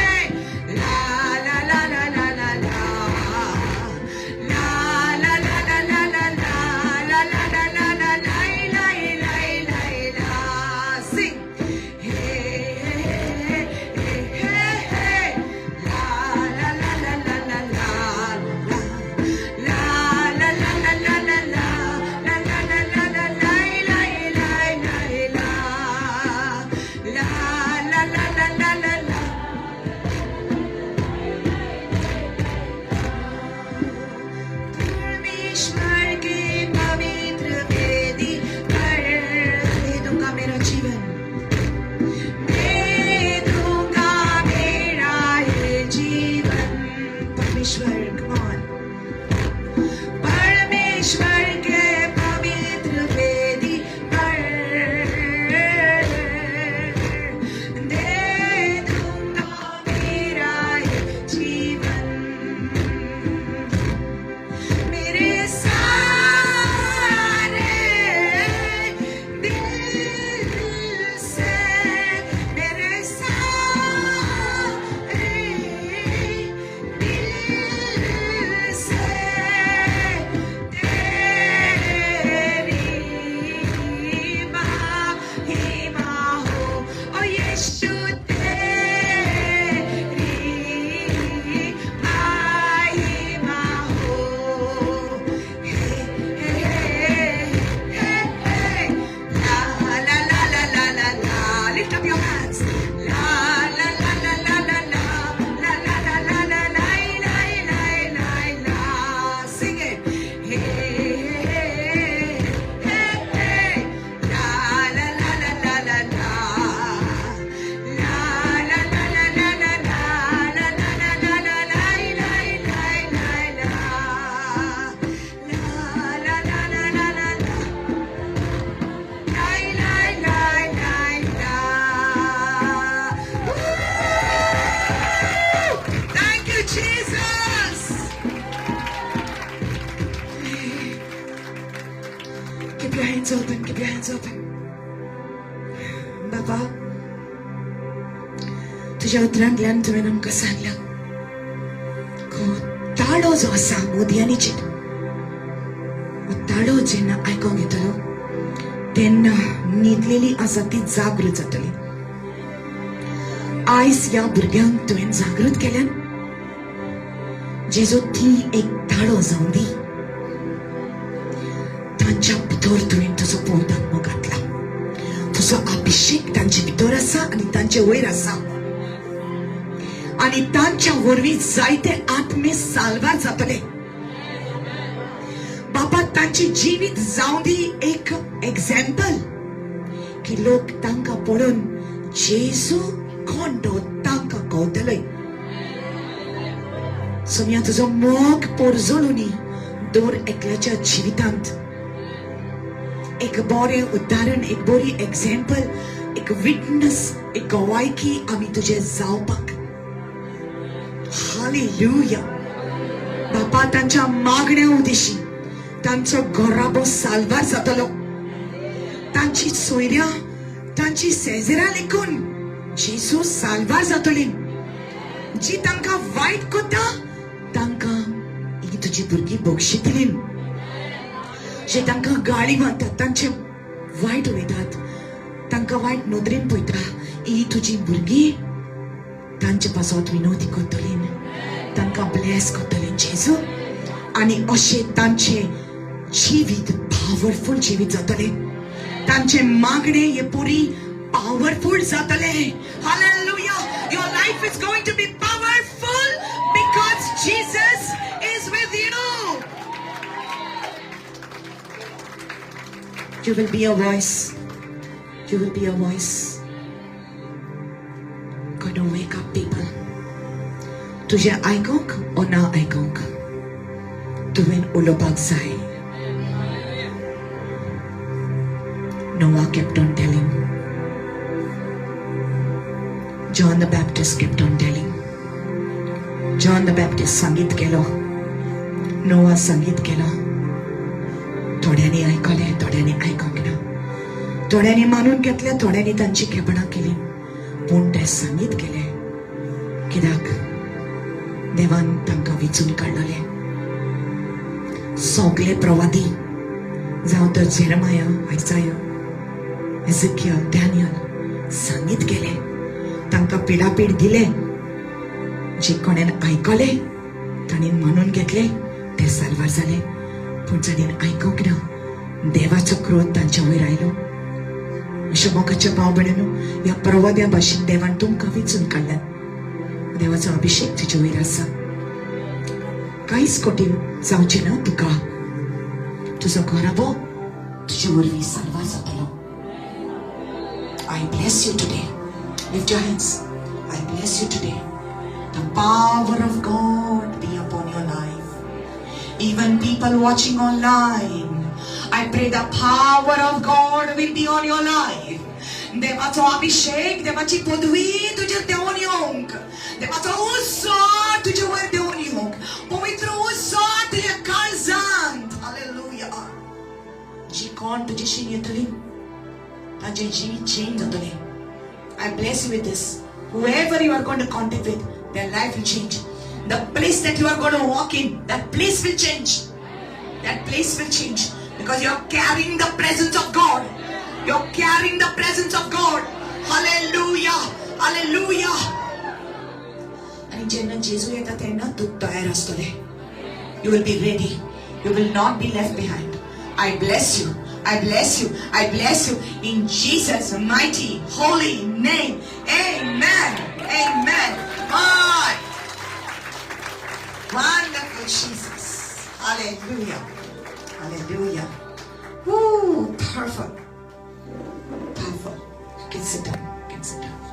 Eyes open. बाबा, तुज्या उतरांतल्यान तुवें आमकां सांगलां, ताळो जो आसा मोदयांनीचेर, हो ताळो जेन्ना आयकोंक येतलो तेन्ना न्हिदलेली आसा ती जागृत जातली. आयज ह्या भुरग्यांक तुवें जागृत केल्यान जेजो, ती एक ताळो जावं दी. तांच्या भितर तुवें तुजो पवित्र आत्मो घातला, तुजो अभिषेक तांचे भितर आसा आनी तांचे वयर आसा आनी तांच्या वरवीं जायते आत्मे साल्वार जातले. बाबा, तांचे जिवीत जावं दी एक एग्जाम्पल की लोक तांकां पळोवन जेजू कोण तो तांकां कळटले. सोनिया, तुजो मोग पोरजोलुनी दर एकल्याच्या जिवितांत एक बरें उदाहरण, एक बरी एग्जाम्पल, एक विटनस, एक गवायकी आमी तुजे जावपाक. हालेलुया. बापा, तांच्या मागण्या उदेशी तांचो घराबो साल्वार जातलो. तांची सोयऱ्या, तांची शेजऱ्या लेखून जेजू साल्वार जातली. जी तांकां वायट करता तांकां ही तुजी भुरगीं बक्षितली. जे तांकां गाळी मारतात, तांचे वायट उलयतात, तांकां वायट नदरेन पळयता, ही तुजी भुरगीं तांचे पासत विनवती करतली, तांकां ब्लेस करतली जेजू. आनी अशें तांचे जिवीत पावरफूल जिवीत जातलें. तांचे मागणे हे पुरी पावरफूल जातले. Hallelujah. Your life is going to be powerful because Jesus is with you. You will be a voice. You will be a voice. Going to wake up people. तुझें आयकोंक ओ ना आयकोंक तुवें उलोवपाक जाय. Noah kept on telling. John the Baptist kept on telling. John the Baptist सांगीत गेलो, नोआ सांगीत गेलो. थोड्यांनी आयकलें, थोड्यांनी आयकोंक ना, थोड्यांनी मानून घेतलें, थोड्यांनी तांची खेपणां केली, पूण ते सांगीत गेले कित्याक देवान तांकां विचून काडलेले. सगळे प्रवादी जावं तर जेरमाया, आयजाया, एझेकियल, डॅनियल सांगीत गेले. तांकां पिडापीड दिले. जे कोणेन आयकले तांणी मानून घेतले ते साल्वार जाले, पूण जाणें आयकूंक ना देवाचो क्रोध तांच्या वयर आयलो. अशें मोगाच्या भाव भयणीनो, ह्या प्रवाद्या भाशेन देवान तुमकां विचून काडल्यात. देवाचो अभिषेक तुजे वयर आसा. कांयच कठीण जावचें ना तुका. तुजो घराबो तुजे वरवीं साल्वार जातलो. I bless you today. Lift your hands. I bless you today. The power of God be upon your life. Even people watching online, I pray the power of God will be on your life. देवाचो अभिषेक, देवाची पदवी तुजेर देंवोन येवंक, देवाचो उजवाड तुजे वयर देंवोन येवंक, पवित्र उजवाड तुज्या काळजांत. हालेलुया. जी कोण तुजेशी येतली तांचे जिवीत चेंज जातलें. I bless you with this. Whoever you are going to contact with, their life will change. The place that you are going to walk in, that place will change. That place will change because you are carrying the presence of God. You're carrying the presence of God. Hallelujah. Hallelujah. आणि जेन्ना जेजू येता तेन्ना तूं तयार आसतले. You will be ready. You will not be left behind. I bless you. I bless you. I bless you in Jesus' mighty, holy name. Amen. Amen. God. Wonderful Jesus. Hallelujah. Hallelujah. Woo, powerful. Powerful. You can sit down. You can sit down.